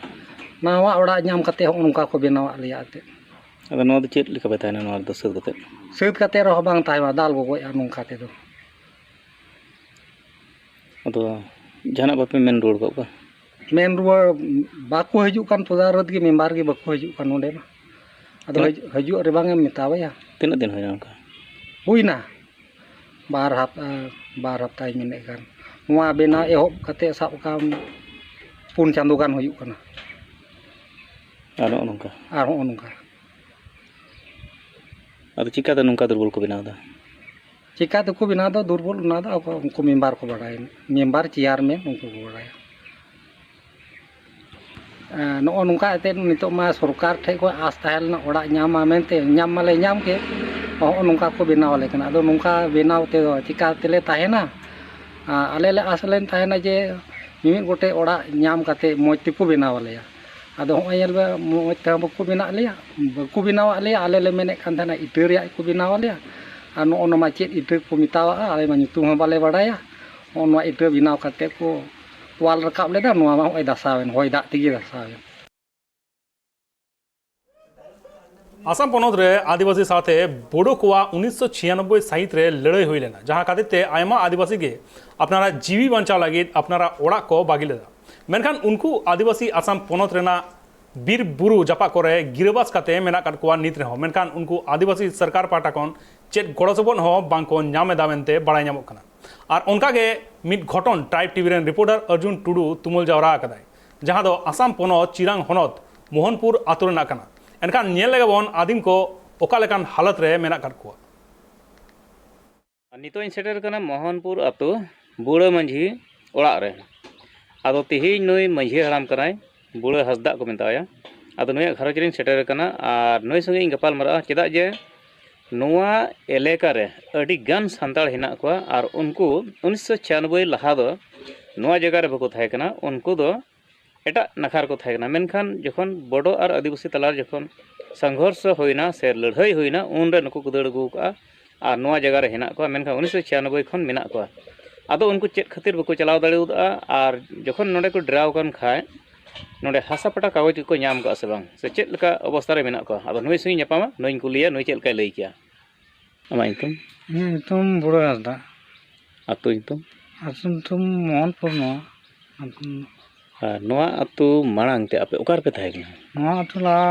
ᱱᱟᱣᱟ ᱚᱲᱟᱜ ᱧᱟᱢ ᱠᱟᱛᱮ ᱦᱚᱸ ᱱᱚᱝᱠᱟ ᱠᱚ ᱵᱮᱱᱟᱣᱟᱜ ᱞᱮᱭᱟ ᱮᱱᱛᱮᱫ᱾ ᱟᱫᱚ ᱱᱚᱣᱟ ᱫᱚ ᱪᱮᱫ ᱞᱮᱠᱟ ᱯᱮ ᱛᱟᱦᱮᱱᱟ ᱱᱚᱣᱟ ᱨᱮᱫᱚ ᱥᱟᱹᱛ ᱠᱟᱛᱮᱫ? ᱥᱟᱹᱛ ᱠᱟᱛᱮ ᱨᱮᱦᱚᱸ ᱵᱟᱝ ᱛᱟᱦᱮᱱᱟ, ᱫᱟᱞ ᱜᱚᱜᱚᱡᱼᱟ ᱱᱚᱝᱠᱟ ᱛᱮᱫᱚ᱾ ᱟᱫᱚ ᱡᱟᱦᱟᱱᱟᱜ ᱵᱟᱯᱮ ᱢᱮᱱ ᱨᱩᱣᱟᱹᱲ ᱟᱠᱟᱫ ᱠᱚᱣᱟ? ᱢᱮᱱ ᱨᱩᱣᱟᱹᱲ ᱵᱟᱠᱚ ᱦᱤᱡᱩᱜ ᱠᱟᱱ, ᱛᱚᱫᱟᱨᱚᱛ ᱜᱮ ᱢᱮᱢᱵᱟᱨ ᱜᱮ ᱵᱟᱠᱚ ᱦᱤᱡᱩᱜ ᱠᱟᱱ ᱱᱚᱰᱮ ᱢᱟ᱾ ᱟᱫᱚ ᱛᱤᱱᱟᱹᱜ? ᱦᱤᱡᱩᱜ, ᱦᱤᱡᱩᱜ ᱨᱮ ᱵᱟᱝ ᱮᱢ ᱢᱮᱛᱟᱣᱟᱭᱟ᱾ ᱛᱤᱱᱟᱹᱜ ᱫᱤᱱ ᱦᱩᱭᱱᱟ ᱚᱱᱠᱟ? ᱦᱩᱭᱱᱟ ᱵᱟᱨ ᱦᱟᱯᱛᱟ, ᱵᱟᱨ ᱦᱟᱯᱛᱟᱧ ᱢᱮᱱᱮᱫ ᱠᱟᱱ᱾ ᱱᱚᱣᱟ ᱵᱮᱱᱟᱣ ᱮᱦᱚᱵ ᱠᱟᱛᱮ ᱥᱟᱵ ᱠᱟᱜ ᱟᱢ ᱯᱩᱱ ᱪᱟᱸᱫᱳ ᱜᱟᱱ ᱦᱩᱭᱩᱜ ᱠᱟᱱᱟ᱾ ᱟᱨ ᱱᱚᱜᱼᱚ ᱱᱚᱝᱠᱟ? ᱟᱨ ᱦᱚᱸᱜᱼᱚ ᱱᱚᱝᱠᱟ᱾ ᱟᱫᱚ ᱪᱤᱠᱟᱹᱛᱮ ᱱᱚᱝᱠᱟ ᱫᱩᱨᱵᱚᱞ ᱠᱚ ᱵᱮᱱᱟᱣ ᱮᱫᱟ? ᱪᱤᱠᱟᱹ ᱛᱮᱠᱚ ᱵᱮᱱᱟᱣ ᱮᱫᱟ ᱫᱩᱨᱵᱚᱞ, ᱚᱱᱟ ᱫᱚ ᱟᱠᱚ, ᱩᱱᱠᱩ ᱢᱮᱢᱵᱟᱨ ᱠᱚ ᱵᱟᱲᱟᱭᱟ, ᱢᱮᱢᱵᱟᱨ ᱪᱮᱭᱟᱨᱢᱮᱱ ᱩᱱᱠᱩ ᱠᱚ ᱵᱟᱲᱟᱭᱟ᱾ ᱮᱸ, ᱱᱚᱜᱼᱚ ᱱᱚᱝᱠᱟ ᱮᱱᱛᱮᱫ ᱱᱤᱛᱚᱜ ᱢᱟ ᱥᱚᱨᱠᱟᱨ ᱴᱷᱮᱡ ᱠᱷᱚᱱ ᱟᱸᱥ ᱛᱟᱦᱮᱸ ᱞᱮᱱᱟ ᱚᱲᱟᱜ ᱧᱟᱢᱟ ᱢᱮᱱᱛᱮ, ᱧᱟᱢ ᱢᱟᱞᱮ ᱧᱟᱢ ᱠᱮᱫ, ᱦᱚᱸᱜᱼᱚ ᱱᱚᱝᱠᱟ ᱠᱚ ᱵᱮᱱᱟᱣ ᱟᱞᱮ ᱠᱟᱱᱟ᱾ ᱟᱫᱚ ᱱᱚᱝᱠᱟ ᱵᱮᱱᱟᱣ ᱛᱮᱫᱚ ᱪᱤᱠᱟ ᱛᱮᱞᱮ ᱛᱟᱦᱮᱱᱟ? ᱟ, ᱟᱞᱮ ᱞᱮ ᱟᱥ ᱞᱮᱱ ᱛᱟᱦᱮᱱᱟ ᱡᱮ ᱢᱤᱢᱤᱫ ᱜᱚᱴᱮᱡ ᱚᱲᱟᱜ ᱧᱟᱢ ᱠᱟᱛᱮ ᱢᱚᱡᱽ ᱛᱮᱠᱚ ᱵᱮᱱᱟᱣ ᱟᱞᱮᱭᱟ᱾ ᱟᱫᱚ ᱦᱚᱸᱜᱼᱚᱭ ᱧᱮᱞ ᱢᱮ, ᱢᱚᱡᱽ ᱛᱮᱦᱚᱸ ᱵᱟᱠᱚ ᱵᱮᱱᱟᱣ ᱟᱞᱮᱭᱟ, ᱵᱟᱠᱚ ᱵᱮᱱᱟᱣ ᱟᱞᱮᱭᱟ᱾ ᱟᱞᱮ ᱞᱮ ᱢᱮᱱᱮᱫ ᱠᱟᱱ ᱛᱟᱦᱮᱱᱟ ᱤᱴᱟᱹ ᱨᱮᱭᱟᱜ ᱠᱚ ᱵᱮᱱᱟᱣ ᱟᱞᱮᱭᱟ, ᱟᱨ ᱱᱚᱜᱼᱚ ᱱᱚᱣᱟ ᱪᱮᱫ ᱤᱴᱟᱹ ᱠᱚ ᱢᱮᱛᱟᱣᱟᱜᱼᱟ, ᱟᱞᱮ ᱢᱟ ᱧᱩᱛᱩᱢ ᱦᱚᱸ ᱵᱟᱞᱮ ᱵᱟᱰᱟᱭᱟ᱾ ᱦᱚᱸᱜᱼᱚ ᱱᱚᱣᱟ ᱤᱴᱟᱹ ᱵᱮᱱᱟᱣ ᱠᱟᱛᱮ ᱠᱚ ᱚᱣᱟᱞ ᱨᱟᱠᱟᱵ ᱞᱮᱫᱟ, ᱱᱚᱣᱟ ᱢᱟ ᱦᱚᱸᱜᱼᱚᱭ ᱫᱟᱥᱟᱣᱮᱱ, ᱦᱚᱭ ᱫᱟᱜ ᱛᱮᱜᱮ ᱫᱟᱥᱟᱣᱮᱱ᱾ ᱟᱥᱟᱢ ᱯᱚᱱᱚᱛ ᱨᱮ ᱟᱹᱫᱤᱵᱟᱹᱥᱤ ᱥᱟᱶᱛᱮ ᱵᱳᱰᱳ ᱠᱚᱣᱟᱜ ᱩᱱᱤᱥᱥᱚ ᱪᱷᱤᱭᱟᱱᱚᱵᱵᱳᱭ ᱥᱟᱹᱦᱤᱛ ᱨᱮ ᱞᱟᱹᱲᱦᱟᱹᱭ ᱦᱩᱭ ᱞᱮᱱᱟ, ᱡᱟᱦᱟᱸ ᱠᱷᱟᱹᱛᱤᱨ ᱛᱮ ᱟᱭᱢᱟ ᱟᱹᱫᱤᱵᱟᱹᱥᱤ ᱜᱮ ᱟᱯᱱᱟᱨᱟᱜ ᱡᱤᱣᱤ ᱵᱟᱧᱪᱟᱣ ᱞᱟᱹᱜᱤᱫ ᱟᱯᱱᱟᱨᱟᱜ ᱚᱲᱟᱜ ᱠᱚ ᱵᱟᱹᱜᱤ ᱞᱮᱫᱟ᱾ ᱢᱮᱱᱠᱷᱟᱱ ᱩᱱᱠᱩ ᱟᱹᱫᱤᱵᱟᱹᱥᱤ ᱟᱥᱟᱢ ᱯᱚᱱᱚᱛ ᱨᱮᱱᱟᱜ ᱵᱤᱨ ᱵᱩᱨᱩ ᱡᱟᱯᱟᱜ ᱠᱚᱨᱮ ᱜᱤᱨᱟᱹᱵᱟᱥ ᱠᱟᱛᱮ ᱢᱮᱱᱟᱜ ᱟᱠᱟᱫ ᱠᱚᱣᱟ ᱱᱤᱛ ᱨᱮᱦᱚᱸ᱾ ᱢᱮᱱᱠᱷᱟᱱ ᱩᱱᱠᱩ ᱟᱹᱫᱤᱵᱟᱹᱥᱤ ᱥᱚᱨᱠᱟᱨ ᱯᱟᱦᱴᱟ ᱠᱷᱚᱱ ᱪᱮᱫ ᱜᱚᱲᱚ ᱥᱚᱯᱚᱦᱚᱫ ᱦᱚᱸ ᱵᱟᱝ ᱠᱚ ᱧᱟᱢ ᱮᱫᱟ ᱢᱮᱱᱛᱮ ᱵᱟᱲᱟᱭ ᱧᱟᱢᱚᱜ ᱠᱟᱱᱟ᱾ ᱟᱨ ᱚᱱᱠᱟ ᱜᱮ ᱢᱤᱫ ᱜᱷᱚᱴᱚᱱ ᱴᱨᱟᱭᱤᱵᱽ ᱴᱤᱵᱷᱤ ᱨᱮᱱ ᱨᱤᱯᱳᱨᱴᱟᱨ ᱚᱨᱡᱩᱱ ᱴᱩᱰᱩ ᱛᱩᱢᱟᱹᱞ ᱡᱟᱣᱨᱟ ᱟᱠᱟᱫᱟᱭ, ᱡᱟᱦᱟᱸ ᱫᱚ ᱟᱥᱟᱢ ᱯᱚᱱᱚᱛ ᱪᱤᱨᱟᱝ ᱦᱚᱱᱚᱛ ᱢᱳᱦᱚᱱᱯᱩᱨ ᱟᱛᱳ ᱨᱮᱱᱟᱜ ᱠᱟᱱᱟ᱾ ᱮᱱᱠᱷᱟᱱ ᱧᱮᱞ ᱞᱮᱜᱮ ᱵᱚᱱ ᱟᱹᱫᱤᱢ ᱠᱚ ᱚᱠᱟ ᱞᱮᱠᱟᱱ ᱦᱟᱞᱚᱛ ᱨᱮ ᱢᱮᱱᱟᱜ ᱟᱠᱟᱫ ᱠᱚᱣᱟ᱾ ᱟᱨ ᱱᱤᱛᱚᱜ ᱤᱧ ᱥᱮᱴᱮᱨ ᱟᱠᱟᱱᱟ ᱢᱳᱦᱚᱱᱯᱩᱨ ᱟᱛᱳ ᱵᱩᱲᱟᱹ ᱢᱟᱹᱡᱷᱤ ᱚᱲᱟᱜ ᱨᱮ᱾ ᱟᱫᱚ ᱛᱤᱦᱤᱧ ᱱᱩᱭ ᱢᱟᱹᱡᱷᱤ ᱦᱟᱲᱟᱢ ᱠᱟᱱᱟᱭ, ᱵᱩᱲᱟᱹ ᱦᱟᱸᱥᱫᱟᱜ ᱠᱚ ᱢᱮᱛᱟᱣᱟᱭᱟ᱾ ᱟᱫᱚ ᱱᱩᱭᱟᱜ ᱜᱷᱟᱨᱚᱸᱡᱽ ᱨᱤᱧ ᱥᱮᱴᱮᱨ ᱟᱠᱟᱱᱟ ᱟᱨ ᱱᱩᱭ ᱥᱚᱸᱜᱮ ᱤᱧ ᱜᱟᱯᱟᱞ ᱢᱟᱨᱟᱜᱼᱟ, ᱪᱮᱫᱟᱜ ᱡᱮ ᱱᱚᱣᱟ ᱮᱞᱟᱠᱟ ᱨᱮ ᱟᱹᱰᱤ ᱜᱟᱱ ᱥᱟᱱᱛᱟᱲ ᱦᱮᱱᱟᱜ ᱠᱚᱣᱟ ᱟᱨ ᱩᱱᱠᱩ ᱩᱱᱤᱥᱥᱚ ᱪᱷᱤᱭᱟᱱᱚᱵᱵᱳᱭ ᱞᱟᱦᱟ ᱫᱚ ᱱᱚᱣᱟ ᱡᱟᱭᱜᱟ ᱨᱮ ᱵᱟᱠᱚ ᱛᱟᱦᱮᱸ ᱠᱟᱱᱟ, ᱩᱱᱠᱩ ᱫᱚ ᱮᱴᱟᱜ ᱱᱟᱠᱷᱟ ᱨᱮᱠᱚ ᱛᱟᱦᱮᱸ ᱠᱟᱱᱟ᱾ ᱢᱮᱱᱠᱷᱟᱱ ᱡᱚᱠᱷᱚᱱ ᱵᱳᱰᱳ ᱟᱨ ᱟᱹᱫᱤᱵᱟᱹᱥᱤ ᱛᱟᱞᱟᱨᱮ ᱡᱚᱠᱷᱚᱱ ᱥᱚᱝᱜᱷᱚᱨᱥᱚ ᱦᱩᱭᱱᱟ ᱥᱮ ᱞᱟᱹᱲᱦᱟᱹᱭ ᱦᱩᱭᱱᱟ, ᱩᱱᱨᱮ ᱱᱩᱠᱩ ᱠᱚ ᱫᱟᱹᱲ ᱟᱹᱜᱩ ᱟᱠᱟᱫᱼᱟ ᱟᱨ ᱱᱚᱣᱟ ᱡᱟᱭᱜᱟ ᱨᱮ ᱦᱮᱱᱟᱜ ᱠᱚᱣᱟ᱾ ᱢᱮᱱᱠᱷᱟᱱ ᱩᱱᱤᱥᱥᱚ ᱪᱷᱤᱭᱟᱱᱚᱵᱵᱳᱭ ᱠᱷᱚᱱ ᱢᱮᱱᱟᱜ ᱠᱚᱣᱟ᱾ ᱟᱫᱚ ᱩᱱᱠᱩ ᱪᱮᱫ ᱠᱷᱟᱹᱛᱤᱨ ᱵᱟᱠᱚ ᱪᱟᱞᱟᱣ ᱫᱟᱲᱮ ᱠᱟᱣᱫᱟ? ᱟᱨ ᱡᱚᱠᱷᱚᱱ ᱱᱚᱰᱮ ᱠᱚ ᱰᱮᱨᱟᱣ ᱟᱠᱟᱱ ᱠᱷᱟᱡ, ᱱᱚᱰᱮ ᱦᱟᱥᱟ ᱯᱟᱴᱟ ᱠᱟᱜᱚᱡᱽ ᱠᱚᱠᱚ ᱧᱟᱢ ᱠᱟᱜᱼᱟ ᱥᱮ ᱵᱟᱝ, ᱥᱮ ᱪᱮᱫ ᱞᱮᱠᱟ ᱚᱵᱚᱥᱛᱟ ᱨᱮ ᱢᱮᱱᱟᱜ ᱠᱚᱣᱟ? ᱟᱫᱚ ᱱᱩᱭ ᱥᱚᱸᱜᱮᱧ ᱧᱟᱯᱟᱢᱟ, ᱱᱩᱭᱧ ᱠᱩᱞᱤᱭᱟ, ᱱᱩᱭ ᱪᱮᱫ ᱞᱮᱠᱟᱭ ᱞᱟᱹᱭ ᱠᱮᱭᱟ᱾ ᱟᱢᱟᱜ ᱧᱩᱛᱩᱢ? ᱤᱧᱟᱹᱜ ᱧᱩᱛᱩᱢ ᱵᱩᱲᱟᱹ ᱦᱟᱸᱥᱫᱟ᱾ ᱟᱹᱛᱩ ᱧᱩᱛᱩᱢ? ᱟᱹᱛᱩ ᱧᱩᱛᱩᱢ ᱢᱳᱦᱚᱱᱯᱩᱨ ᱱᱚᱣᱟ᱾ ᱟᱨ ᱱᱚᱣᱟ ᱟᱹᱛᱩ ᱢᱟᱲᱟᱝ ᱛᱮ ᱟᱯᱮ ᱚᱠᱟ ᱨᱮᱯᱮ ᱛᱟᱦᱮᱸ ᱠᱟᱱᱟ? ᱱᱚᱣᱟ ᱟᱹᱛᱩ ᱞᱟᱦᱟ,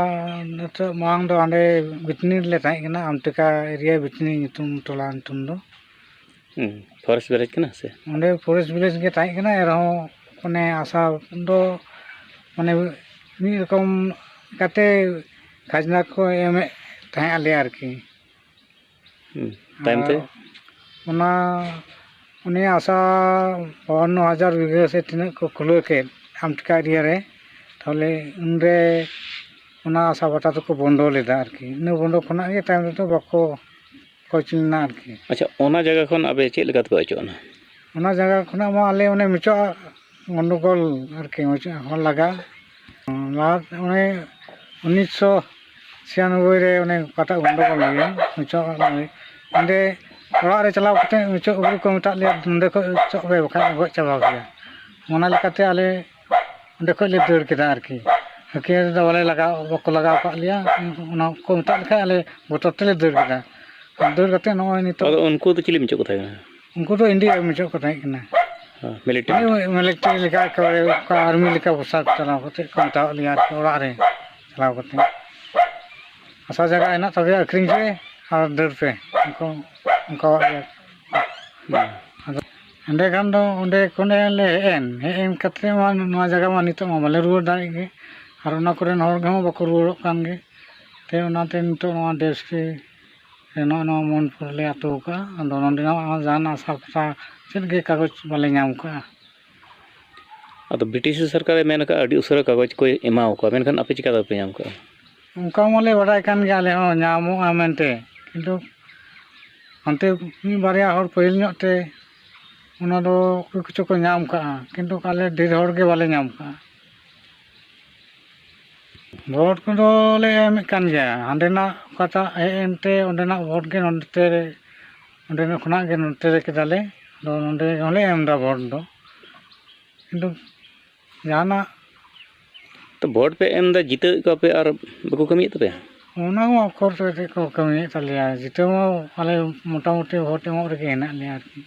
ᱱᱤᱛᱚᱜ ᱢᱟᱲᱟᱝ ᱫᱚ ᱦᱟᱸᱰᱮ ᱵᱤᱛᱱᱤ ᱨᱮᱞᱮ ᱛᱟᱦᱮᱸ ᱠᱟᱱᱟ, ᱟᱢᱴᱮᱠᱟ area ᱵᱤᱛᱱᱤ ᱧᱩᱛᱩᱢ, ᱴᱚᱞᱟ ᱧᱩᱛᱩᱢ ᱫᱚ᱾ ᱦᱩᱸ, forest village ᱠᱟᱱᱟ ᱥᱮ? ᱚᱸᱰᱮ forest village ᱜᱮ ᱛᱟᱦᱮᱸ ᱠᱟᱱᱟ, ᱮᱱᱨᱮᱦᱚᱸ ᱚᱱᱮ ᱟᱥᱟ ᱫᱚ ᱢᱟᱱᱮ ᱢᱤᱫ ᱨᱚᱠᱚᱢ ᱠᱟᱛᱮ ᱠᱷᱟᱡᱽᱱᱟ ᱠᱚ ᱮᱢᱮᱫ ᱛᱟᱦᱮᱸᱫ ᱟᱞᱮᱭᱟ ᱟᱨᱠᱤ᱾ ᱦᱩᱸ, ᱛᱟᱭᱚᱢ ᱛᱮ? ᱟᱨ ᱚᱱᱟ, ᱩᱱᱤ ᱟᱥᱟ ᱵᱟᱣᱟᱱᱱᱚ ᱦᱟᱡᱟᱨ ᱵᱤᱜᱷᱟᱹ ᱥᱮ ᱛᱤᱱᱟᱹᱜ ᱠᱚ ᱠᱷᱩᱞᱟᱹᱣ ᱠᱮᱫ ᱟᱢᱴᱮᱠᱟ area ᱨᱮ, ᱛᱟᱦᱚᱞᱮ ᱩᱱᱨᱮ ᱚᱱᱟ ᱟᱥᱟ ᱯᱟᱴᱟ ᱫᱚᱠᱚ ᱵᱚᱱᱫᱚ ᱞᱮᱫᱟ ᱟᱨᱠᱤ᱾ ᱤᱱᱟᱹ ᱵᱚᱱᱫᱚ ᱠᱷᱚᱱᱟᱜ ᱜᱮ ᱛᱟᱭᱚᱢ ᱛᱮᱫᱚ ᱵᱟᱠᱚ ᱠᱳᱪ ᱞᱮᱱᱟ ᱟᱨᱠᱤ᱾ ᱟᱪᱪᱷᱟ, ᱚᱱᱟ ᱡᱟᱭᱜᱟ ᱠᱷᱚᱱ ᱟᱯᱮ ᱪᱮᱫ ᱞᱮᱠᱟ ᱛᱮᱯᱮ ᱚᱪᱚᱜ ᱮᱱᱟ? ᱚᱱᱟ ᱡᱟᱭᱜᱟ ᱠᱷᱚᱱᱟᱜ ᱢᱟ ᱟᱞᱮ ᱚᱱᱮ ᱢᱩᱪᱟᱹᱫ ᱜᱚᱱᱰᱚᱜᱳᱞ ᱟᱨᱠᱤ, ᱢᱩᱪᱟᱹᱫ ᱦᱚᱨ ᱞᱟᱜᱟ, ᱞᱟᱦᱟ ᱚᱱᱮ ᱩᱱᱤᱥᱥᱚ ᱪᱷᱤᱭᱟᱱᱚᱵᱵᱳᱭ ᱨᱮ ᱚᱱᱮ ᱚᱠᱟᱴᱟᱜ ᱜᱚᱱᱰᱚᱜᱳᱞ ᱦᱩᱭᱮᱱ, ᱢᱩᱪᱟᱹᱫ ᱚᱲᱟᱜ ᱨᱮ ᱪᱟᱞᱟᱣ ᱠᱟᱛᱮ ᱢᱩᱪᱟᱹᱫ ᱩᱵᱨᱩ ᱠᱚ ᱢᱮᱛᱟᱜ ᱞᱮᱭᱟ, "ᱱᱚᱸᱰᱮ ᱠᱷᱚᱡ ᱚᱪᱚᱜ ᱯᱮ, ᱵᱟᱠᱷᱟᱡ ᱜᱚᱡ ᱪᱟᱵᱟ ᱯᱮᱭᱟ᱾" ᱚᱱᱟ ᱞᱮᱠᱟᱛᱮ ᱟᱞᱮ ᱚᱸᱰᱮ ᱠᱷᱚᱡ ᱞᱮ ᱫᱟᱹᱲ ᱠᱮᱫᱟ ᱟᱨᱠᱤ᱾ ᱦᱟᱹᱠᱤᱭᱟᱹ ᱨᱮᱫᱚ ᱵᱟᱞᱮ ᱞᱟᱜᱟᱣ, ᱵᱟᱠᱚ ᱞᱟᱜᱟᱣ ᱟᱠᱟᱫ ᱞᱮᱭᱟ, ᱚᱱᱟ ᱠᱚ ᱢᱮᱛᱟᱜ ᱞᱮᱠᱷᱟᱡ ᱟᱞᱮ ᱵᱚᱛᱚᱨ ᱛᱮᱞᱮ ᱫᱟᱹᱲ ᱠᱮᱫᱟ᱾ ᱟᱨ ᱫᱟᱹᱲ ᱠᱟᱛᱮ ᱱᱚᱜᱼᱚᱭ ᱱᱤᱛᱚᱜ ᱟᱫᱚ ᱩᱱᱠᱩ ᱫᱚ ᱪᱤᱞᱤ ᱢᱩᱪᱟᱹᱫ ᱠᱚ ᱛᱟᱦᱮᱸ ᱠᱟᱱᱟ? ᱩᱱᱠᱩ ᱫᱚ ᱤᱱᱰᱤᱭᱟ ᱢᱩᱪᱟᱹᱫ ᱠᱚ ᱛᱟᱦᱮᱸ ᱠᱟᱱᱟ᱾ ᱦᱮᱸ, ᱢᱤᱞᱤᱴᱟᱨᱤ᱾ ᱢᱤᱞᱤᱴᱟᱨᱤ ᱞᱮᱠᱟ ᱮᱠᱮᱵᱟᱨᱮ ᱚᱱᱠᱟ ᱟᱨᱢᱤ ᱞᱮᱠᱟ ᱯᱳᱥᱟᱠ ᱪᱟᱞᱟᱣ ᱠᱟᱛᱮ ᱠᱚ ᱢᱮᱛᱟᱣᱟᱫ ᱞᱮᱭᱟ ᱟᱨᱠᱤ, ᱚᱲᱟᱜ ᱨᱮ ᱪᱟᱞᱟᱣ ᱠᱟᱛᱮ, "ᱦᱟᱥᱟ ᱡᱟᱭᱜᱟ ᱦᱮᱱᱟᱜ ᱛᱟᱯᱮᱭᱟ, ᱟᱹᱠᱷᱨᱤᱧ ᱯᱮ ᱟᱨ ᱫᱟᱹᱲ ᱯᱮ", ᱩᱱᱠᱩ ᱚᱱᱠᱟᱣᱟᱫ ᱞᱮᱭᱟ᱾ ᱦᱮᱸ᱾ ᱟᱫᱚ ᱮᱸᱰᱮᱠᱷᱟᱱ ᱫᱚ ᱚᱸᱰᱮ ᱠᱷᱚᱱ ᱞᱮ ᱦᱮᱡ ᱮᱱ, ᱦᱮᱡ ᱮᱱ ᱠᱟᱛᱮ ᱢᱟ ᱱᱚᱣᱟ ᱡᱟᱭᱜᱟ ᱢᱟ ᱱᱤᱛᱚᱜ ᱢᱟ ᱵᱟᱞᱮ ᱨᱩᱣᱟᱹᱲ ᱫᱟᱲᱮᱭᱟᱜ ᱜᱮ, ᱟᱨ ᱚᱱᱟ ᱠᱚᱨᱮᱱ ᱦᱚᱲ ᱠᱚᱦᱚᱸ ᱵᱟᱠᱚ ᱨᱩᱣᱟᱹᱲᱚᱜ ᱠᱟᱱ ᱜᱮ᱾ ᱛᱮ ᱚᱱᱟᱛᱮ ᱱᱤᱛᱚᱜ ᱱᱚᱣᱟ ᱰᱮᱥᱠᱨᱤ ᱥᱮ ᱱᱚᱜᱼᱚ ᱱᱚᱣᱟ ᱢᱚᱱᱯᱩᱨ ᱞᱮ ᱟᱹᱛᱩ ᱟᱠᱟᱫᱼᱟ᱾ ᱟᱫᱚ ᱱᱚᱸᱰᱮᱱᱟᱜ ᱡᱟᱦᱟᱱ ᱟᱥᱟ ᱯᱟᱥᱟ ᱪᱮᱫ ᱜᱮ ᱠᱟᱜᱚᱡᱽ ᱵᱟᱞᱮ ᱧᱟᱢ ᱠᱟᱜᱼᱟ᱾ ᱟᱫᱚ ᱵᱨᱤᱴᱤᱥ ᱥᱚᱨᱠᱟᱨᱮ ᱢᱮᱱ ᱟᱠᱟᱫᱼᱟ, ᱟᱹᱰᱤ ᱩᱥᱟᱹᱨᱟ ᱠᱟᱜᱚᱡᱽ ᱠᱚᱭ ᱮᱢᱟᱣ ᱠᱚᱣᱟ, ᱢᱮᱱᱠᱷᱟᱱ ᱟᱯᱮ ᱪᱤᱠᱟ ᱵᱟᱯᱮ ᱧᱟᱢ ᱠᱟᱜᱼᱟ? ᱚᱱᱠᱟ ᱢᱟᱞᱮ ᱵᱟᱰᱟᱭ ᱠᱟᱱ ᱜᱮᱭᱟ ᱟᱞᱮ ᱦᱚᱸ ᱧᱟᱢᱚᱜᱼᱟ ᱢᱮᱱᱛᱮ, ᱠᱤᱱᱛᱩ ᱦᱟᱱᱛᱮ ᱢᱤᱫ ᱵᱟᱨᱭᱟ ᱦᱚᱲ ᱯᱟᱹᱦᱤᱞ ᱧᱚᱜ ᱛᱮ ᱚᱱᱟ ᱫᱚ ᱚᱠᱚᱭ ᱠᱚᱪᱚ ᱠᱚ ᱧᱟᱢ ᱠᱟᱜᱼᱟ, ᱠᱤᱱᱛᱩ ᱟᱞᱮ ᱰᱷᱮᱨ ᱦᱚᱲ ᱜᱮ ᱵᱟᱞᱮ ᱧᱟᱢ ᱠᱟᱜᱼᱟ᱾ ᱵᱷᱳᱴ ᱠᱚᱫᱚ ᱞᱮ ᱮᱢᱮᱫ ᱠᱟᱱ ᱜᱮᱭᱟ, ᱦᱟᱸᱰᱮᱱᱟᱜ ᱚᱠᱟᱴᱟᱜ ᱦᱮᱡ ᱮᱱᱛᱮ ᱚᱸᱰᱮᱱᱟᱜ ᱵᱷᱳᱴ ᱜᱮ ᱱᱚᱱᱛᱮ ᱨᱮ, ᱚᱸᱰᱮᱱᱟᱜ ᱠᱷᱚᱱᱟᱜ ᱜᱮ ᱱᱚᱱᱛᱮ ᱨᱮ ᱠᱮᱫᱟᱞᱮ᱾ ᱟᱫᱚ ᱱᱚᱸᱰᱮ ᱦᱚᱸᱞᱮ ᱮᱢ ᱮᱫᱟ ᱵᱷᱳᱴ ᱫᱚ, ᱠᱤᱱᱛᱩ ᱡᱟᱦᱟᱱᱟᱜ ᱛᱚ ᱵᱷᱳᱴ ᱯᱮ ᱮᱢ ᱮᱫᱟ, ᱡᱤᱛᱟᱹᱣᱮᱫ ᱠᱚᱣᱟ ᱯᱮ ᱟᱨ ᱵᱟᱠᱚ ᱠᱟᱹᱢᱤᱭᱮᱫ ᱛᱟᱯᱮᱭᱟ? ᱚᱱᱟ ᱢᱟ ᱚᱠᱚᱨ ᱛᱮ ᱪᱮᱫ ᱠᱚ ᱠᱟᱹᱢᱤᱭᱮᱫ ᱛᱟᱞᱮᱭᱟ, ᱡᱤᱛᱟᱹᱣ ᱢᱟ ᱟᱞᱮ ᱢᱚᱴᱟᱢᱩᱴᱤ ᱵᱷᱳᱴ ᱮᱢᱚᱜ ᱨᱮᱜᱮ ᱦᱮᱱᱟᱜ ᱞᱮᱭᱟ ᱟᱨᱠᱤ᱾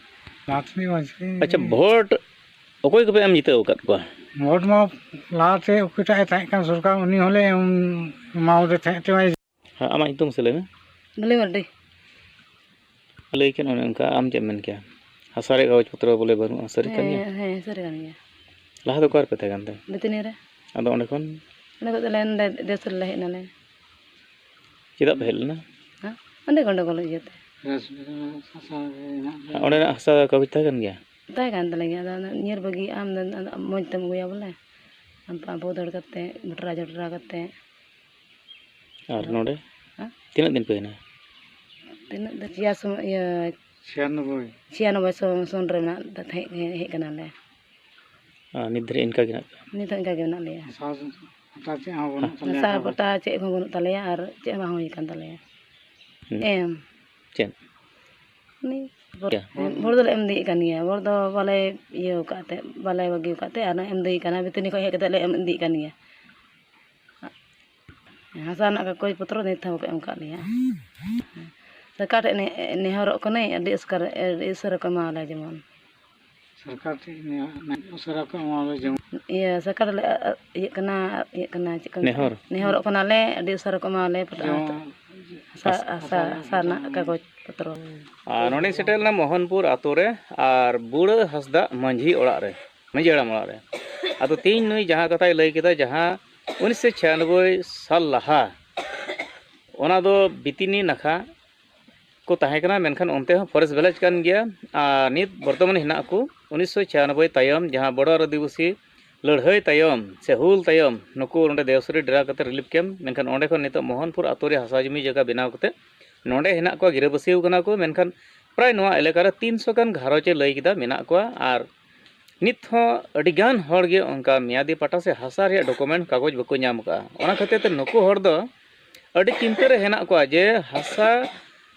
ᱞᱟᱦᱟ ᱛᱮᱱᱤᱡ ᱢᱟᱹᱡᱷᱤ ᱟᱪᱪᱷᱟ, ᱵᱷᱳᱴ ᱚᱠᱚᱭ ᱠᱚᱯᱮ ᱮᱢ ᱡᱤᱛᱟᱹᱣ ᱟᱠᱟᱫ ᱠᱚᱣᱟ? ᱵᱷᱳᱴ ᱢᱟ ᱞᱟᱦᱟᱛᱮ ᱚᱠᱚᱭᱴᱟᱜ ᱮ ᱛᱟᱦᱮᱸ ᱠᱟᱱ ᱥᱚᱨᱠᱟᱨ, ᱩᱱᱤ ᱦᱚᱸᱞᱮ ᱮᱢ, ᱮᱢᱟᱣᱟᱫᱮ ᱛᱟᱦᱮᱸᱫ ᱛᱮ᱾ ᱦᱮᱸ, ᱟᱢᱟᱜ ᱧᱩᱛᱩᱢ ᱢᱟᱥᱮ ᱞᱟᱹᱭ ᱢᱮ᱾ ᱵᱷᱟᱞᱮ ᱢᱟᱨᱰᱤ᱾ ᱞᱟᱹᱭ ᱠᱮᱫ ᱚᱱᱮ ᱚᱱᱠᱟ, ᱟᱢ ᱪᱮᱫ ᱮᱢ ᱢᱮᱱ ᱠᱮᱭᱟ? ᱦᱟᱥᱟ ᱨᱮᱭᱟᱜ ᱠᱟᱜᱚᱡᱽ ᱯᱚᱛᱨᱚ ᱵᱚᱞᱮ ᱵᱟᱹᱱᱩᱜᱼᱟ, ᱥᱟᱹᱨᱤ ᱠᱟᱱ ᱜᱮᱭᱟ? ᱦᱮᱸ, ᱦᱮᱸ, ᱥᱟᱹᱨᱤ ᱠᱟᱱ ᱜᱮᱭᱟ᱾ ᱞᱟᱦᱟ ᱫᱚ ᱚᱠᱟ ᱨᱮᱯᱮ ᱛᱟᱦᱮᱸ ᱠᱟᱱ ᱛᱮ? ᱵᱮᱛᱟᱹᱱᱤ ᱨᱮ᱾ ᱟᱫᱚ ᱚᱸᱰᱮ ᱠᱷᱚᱱ? ᱚᱸᱰᱮ ᱠᱷᱚᱱ ᱫᱚ ᱟᱞᱮ ᱱᱚᱰᱮ ᱫᱮᱥ ᱨᱮᱞᱮ ᱦᱮᱡ ᱮᱱᱟᱞᱮ᱾ ᱪᱮᱫᱟᱜ ᱯᱮ ᱦᱮᱡ ᱞᱮᱱᱟ? ᱦᱮᱸ? ᱚᱸᱰᱮ ᱜᱚᱱᱰᱚᱜᱳᱞ ᱤᱭᱟᱹᱛᱮ᱾ ᱚᱸᱰᱮᱱᱟᱜ ᱦᱟᱥᱟ ᱠᱟᱜᱚᱡᱽ ᱛᱟᱦᱮᱸ ᱠᱟᱱ ᱜᱮᱭᱟ? ᱛᱟᱦᱮᱸ ᱠᱟᱱ ᱛᱟᱞᱮ ᱜᱮᱭᱟ, ᱟᱫᱚ ᱚᱱᱟ ᱧᱤᱨ ᱵᱟᱹᱜᱤᱭᱟᱜᱼᱟ, ᱟᱢ ᱫᱚ ᱟᱫᱚ ᱢᱚᱡᱽ ᱛᱮᱢ ᱟᱹᱜᱩᱭᱟ ᱵᱚᱞᱮ᱾ ᱟᱢ ᱟᱵᱚ ᱫᱟᱹᱲ ᱠᱟᱛᱮ, ᱵᱷᱚᱴᱨᱟ ᱡᱷᱚᱴᱨᱟ ᱠᱟᱛᱮ᱾ ᱟᱨ ᱟᱫᱚ ᱱᱚᱰᱮ? ᱦᱮᱸ? ᱛᱤᱱᱟᱹᱜ ᱫᱤᱱ ᱯᱮ ᱦᱩᱭᱱᱟ? ᱛᱤᱱᱟᱹᱜ ᱫᱚ ᱪᱷᱤᱭᱟᱥᱚ ᱤᱭᱟᱹ ᱪᱷᱤᱭᱟᱱᱚᱵᱵᱳᱭ᱾ ᱪᱷᱤᱭᱟᱱᱚᱵᱵᱳᱭ ᱥᱚᱱ, ᱥᱚᱱ ᱨᱮ ᱢᱮᱱᱟᱜ ᱦᱮᱡ, ᱦᱮᱡ ᱠᱟᱱᱟᱞᱮ᱾ ᱟᱨ ᱱᱤᱛ ᱫᱷᱟᱹᱨᱤᱡ ᱤᱱᱠᱟ ᱜᱮ ᱦᱮᱱᱟᱜ ᱯᱮᱭᱟ? ᱱᱤᱛ ᱦᱚᱸ ᱤᱱᱠᱟ ᱜᱮ ᱢᱮᱱᱟᱜ ᱞᱮᱭᱟ᱾ ᱦᱟᱥᱟ ᱯᱟᱛᱟ ᱪᱮᱫ ᱦᱚᱸ ᱵᱟᱹᱱᱩᱜ ᱛᱟᱞᱮᱭᱟ᱾ ᱦᱟᱥᱟ ᱯᱟᱛᱟ ᱪᱮᱫ ᱦᱚᱸ ᱵᱟᱹᱱᱩᱜ ᱛᱟᱞᱮᱭᱟ ᱟᱨ ᱪᱮᱫ ᱦᱚᱸ ᱵᱟᱝ ᱦᱩᱭ ᱟᱠᱟᱱ ᱛᱟᱞᱮᱭᱟ᱾ ᱦᱩᱸ᱾ ᱮᱢ᱾ ᱪᱮᱫ? ᱩᱱᱤ ᱪᱮᱫ? ᱵᱷᱳᱴ ᱫᱚᱞᱮ ᱮᱢ ᱤᱫᱤᱭᱮᱫ ᱠᱟᱱ ᱜᱮᱭᱟ᱾ ᱵᱷᱳᱴ ᱫᱚ ᱵᱟᱞᱮ ᱤᱭᱟᱹ ᱟᱠᱟᱫ ᱛᱮ, ᱵᱟᱞᱮ ᱵᱟᱹᱜᱤ ᱟᱠᱟᱫ ᱛᱮ, ᱟᱨ ᱮᱢ ᱤᱫᱤᱭᱮᱫ ᱠᱟᱱᱟ᱾ ᱵᱷᱤᱛᱨᱤ ᱠᱷᱚᱱ ᱦᱮᱡ ᱠᱟᱛᱮ ᱞᱮ ᱮᱢ ᱤᱫᱤᱭᱮᱫ ᱠᱟᱱ ᱜᱮᱭᱟ᱾ ᱦᱟᱥᱟ ᱨᱮᱱᱟᱜ ᱠᱟᱜᱚᱡᱽ ᱯᱚᱛᱨᱚ ᱱᱤᱛ ᱦᱚᱸ ᱵᱟᱠᱚ ᱮᱢ ᱟᱠᱟᱫ ᱞᱮᱭᱟ᱾ ᱥᱚᱨᱠᱟᱨ ᱴᱷᱮᱱ ᱱᱮ-, ᱱᱮᱦᱚᱨᱚᱜ ᱠᱟᱹᱱᱟᱹᱧ, ᱟᱹᱰᱤ ᱩᱥᱠᱟᱨ-, ᱟᱹᱰᱤ ᱩᱥᱟᱹᱨᱟ ᱠᱚ ᱮᱢᱟᱣᱟᱞᱮ ᱡᱮᱢᱚᱱ᱾ ᱥᱚᱨᱠᱟᱨ ᱴᱷᱮᱱ ᱱᱮᱦᱚᱨ, ᱩᱥᱟᱹᱨᱟ ᱠᱚ ᱮᱢᱟᱣᱟᱞᱮ ᱡᱮᱢᱚᱱ᱾ ᱤᱭᱟᱹ, ᱥᱚᱨᱠᱟᱨ ᱞᱮ, ᱟ, ᱟ, ᱤᱭᱟᱹᱜ ᱠᱟᱱᱟ, ᱤᱭᱟᱹᱜ ᱠᱟᱱᱟ, ᱪᱮᱫ ᱠᱚ ᱢᱮᱛᱟᱜᱼᱟ? ᱱᱮᱦᱚᱨ᱾ ᱱᱮᱦᱚᱨᱚᱜ ᱠᱟᱱᱟᱞᱮ, ᱟᱹᱰᱤ ᱩᱥᱟᱹᱨᱟ ᱠᱚ ᱮᱢᱟᱣᱟᱞᱮ ᱯᱟᱛᱟ᱾ ᱡᱮᱢᱚᱱ ᱦᱟᱥᱟ, ᱦᱟᱥᱟ, ᱦᱟᱥᱟ ᱨᱮᱱᱟᱜ ᱠᱟᱜᱚᱡᱽ ᱯᱚᱛᱨᱚ᱾ ᱟᱨ ᱱᱚᱸᱰᱮᱧ ᱥᱮᱴᱮᱨ ᱞᱮᱱᱟ ᱢᱳᱦᱚᱱᱯᱩᱨ ᱟᱛᱳ ᱨᱮ, ᱟᱨ ᱵᱩᱲᱟᱹ ᱦᱟᱸᱥᱫᱟᱜ ᱢᱟᱹᱡᱷᱤ ᱚᱲᱟᱜ ᱨᱮ, ᱢᱟᱹᱡᱷᱤ ᱦᱟᱲᱟᱢ ᱚᱲᱟᱜ ᱨᱮ᱾ ᱟᱫᱚ ᱛᱮᱦᱮᱧ ᱱᱩᱭ ᱡᱟᱦᱟᱸ ᱠᱟᱛᱷᱟᱭ ᱞᱟᱹᱭ ᱠᱮᱫᱟ, ᱡᱟᱦᱟᱸ ᱩᱱᱤᱥᱥᱚ ᱪᱷᱤᱭᱟᱱᱚᱵᱵᱳᱭ ᱥᱟᱞ ᱞᱟᱦᱟ, ᱚᱱᱟ ᱫᱚ ᱵᱤᱛᱤᱱᱤ ᱱᱟᱠᱷᱟ ᱠᱚ ᱛᱟᱦᱮᱸ ᱠᱟᱱᱟ, ᱢᱮᱱᱠᱷᱟᱱ ᱚᱱᱛᱮ ᱦᱚᱸ forest village ᱠᱟᱱ ᱜᱮᱭᱟ᱾ ᱟᱨ ᱱᱤᱛ ᱵᱚᱨᱛᱚᱢᱟᱱ ᱦᱮᱱᱟᱜ ᱠᱚ ᱩᱱᱤᱥᱥᱚ ᱪᱷᱤᱭᱟᱱᱚᱵᱵᱳᱭ ᱛᱟᱭᱚᱢ, ᱡᱟᱦᱟᱸ ᱵᱚᱲᱚ ᱟᱹᱫᱤᱵᱟᱹᱥᱤ ᱞᱟᱹᱲᱦᱟᱹᱭ ᱛᱟᱭᱚᱢ ᱥᱮ ᱦᱩᱞ ᱛᱟᱭᱚᱢ ᱱᱩᱠᱩ ᱱᱚᱸᱰᱮ ᱫᱮᱣᱥᱩᱨᱤ ᱰᱮᱨᱟ ᱠᱟᱛᱮ relief camp, ᱢᱮᱱᱠᱷᱟᱱ ᱚᱸᱰᱮ ᱠᱷᱚᱱ ᱱᱤᱛᱚᱜ ᱢᱳᱦᱚᱱᱯᱩᱨ ᱟᱛᱳ ᱨᱮ ᱦᱟᱥᱟ ᱡᱚᱢᱤ ᱡᱟᱭᱜᱟ ᱵᱮᱱᱟᱣ ᱠᱟᱛᱮ ᱱᱚᱸᱰᱮ ᱦᱮᱱᱟᱜ ᱠᱚᱣᱟ, ᱜᱤᱨᱟᱹᱵᱟᱹᱥᱤ ᱟᱠᱟᱱᱟ ᱠᱚ᱾ ᱢᱮᱱᱠᱷᱟᱱ ᱯᱨᱟᱭ ᱱᱚᱣᱟ ᱮᱞᱟᱠᱟ ᱨᱮ ᱛᱤᱱᱥᱚ ᱜᱟᱱ ᱜᱷᱟᱨᱚᱸᱡᱽ ᱮ ᱞᱟᱹᱭ ᱠᱮᱫᱟ ᱢᱮᱱᱟᱜ ᱠᱚᱣᱟ᱾ ᱟᱨ ᱱᱤᱛ ᱦᱚᱸ ᱟᱹᱰᱤ ᱜᱟᱱ ᱦᱚᱲ ᱜᱮ ᱚᱱᱠᱟ ᱢᱮᱭᱟᱫᱤ ᱯᱟᱴᱟ ᱥᱮ ᱦᱟᱥᱟ ᱨᱮᱭᱟᱜ document ᱠᱟᱜᱚᱡᱽ ᱵᱟᱠᱚ ᱧᱟᱢ ᱟᱠᱟᱫᱼᱟ᱾ ᱚᱱᱟ ᱠᱷᱟᱹᱛᱤᱨ ᱛᱮ ᱱᱩᱠᱩ ᱦᱚᱲ ᱫᱚ ᱟᱹᱰᱤ ᱪᱤᱱᱛᱟᱹ ᱨᱮ ᱦᱮᱱᱟᱜ ᱠᱚᱣᱟ ᱡᱮ ᱦᱟᱥᱟ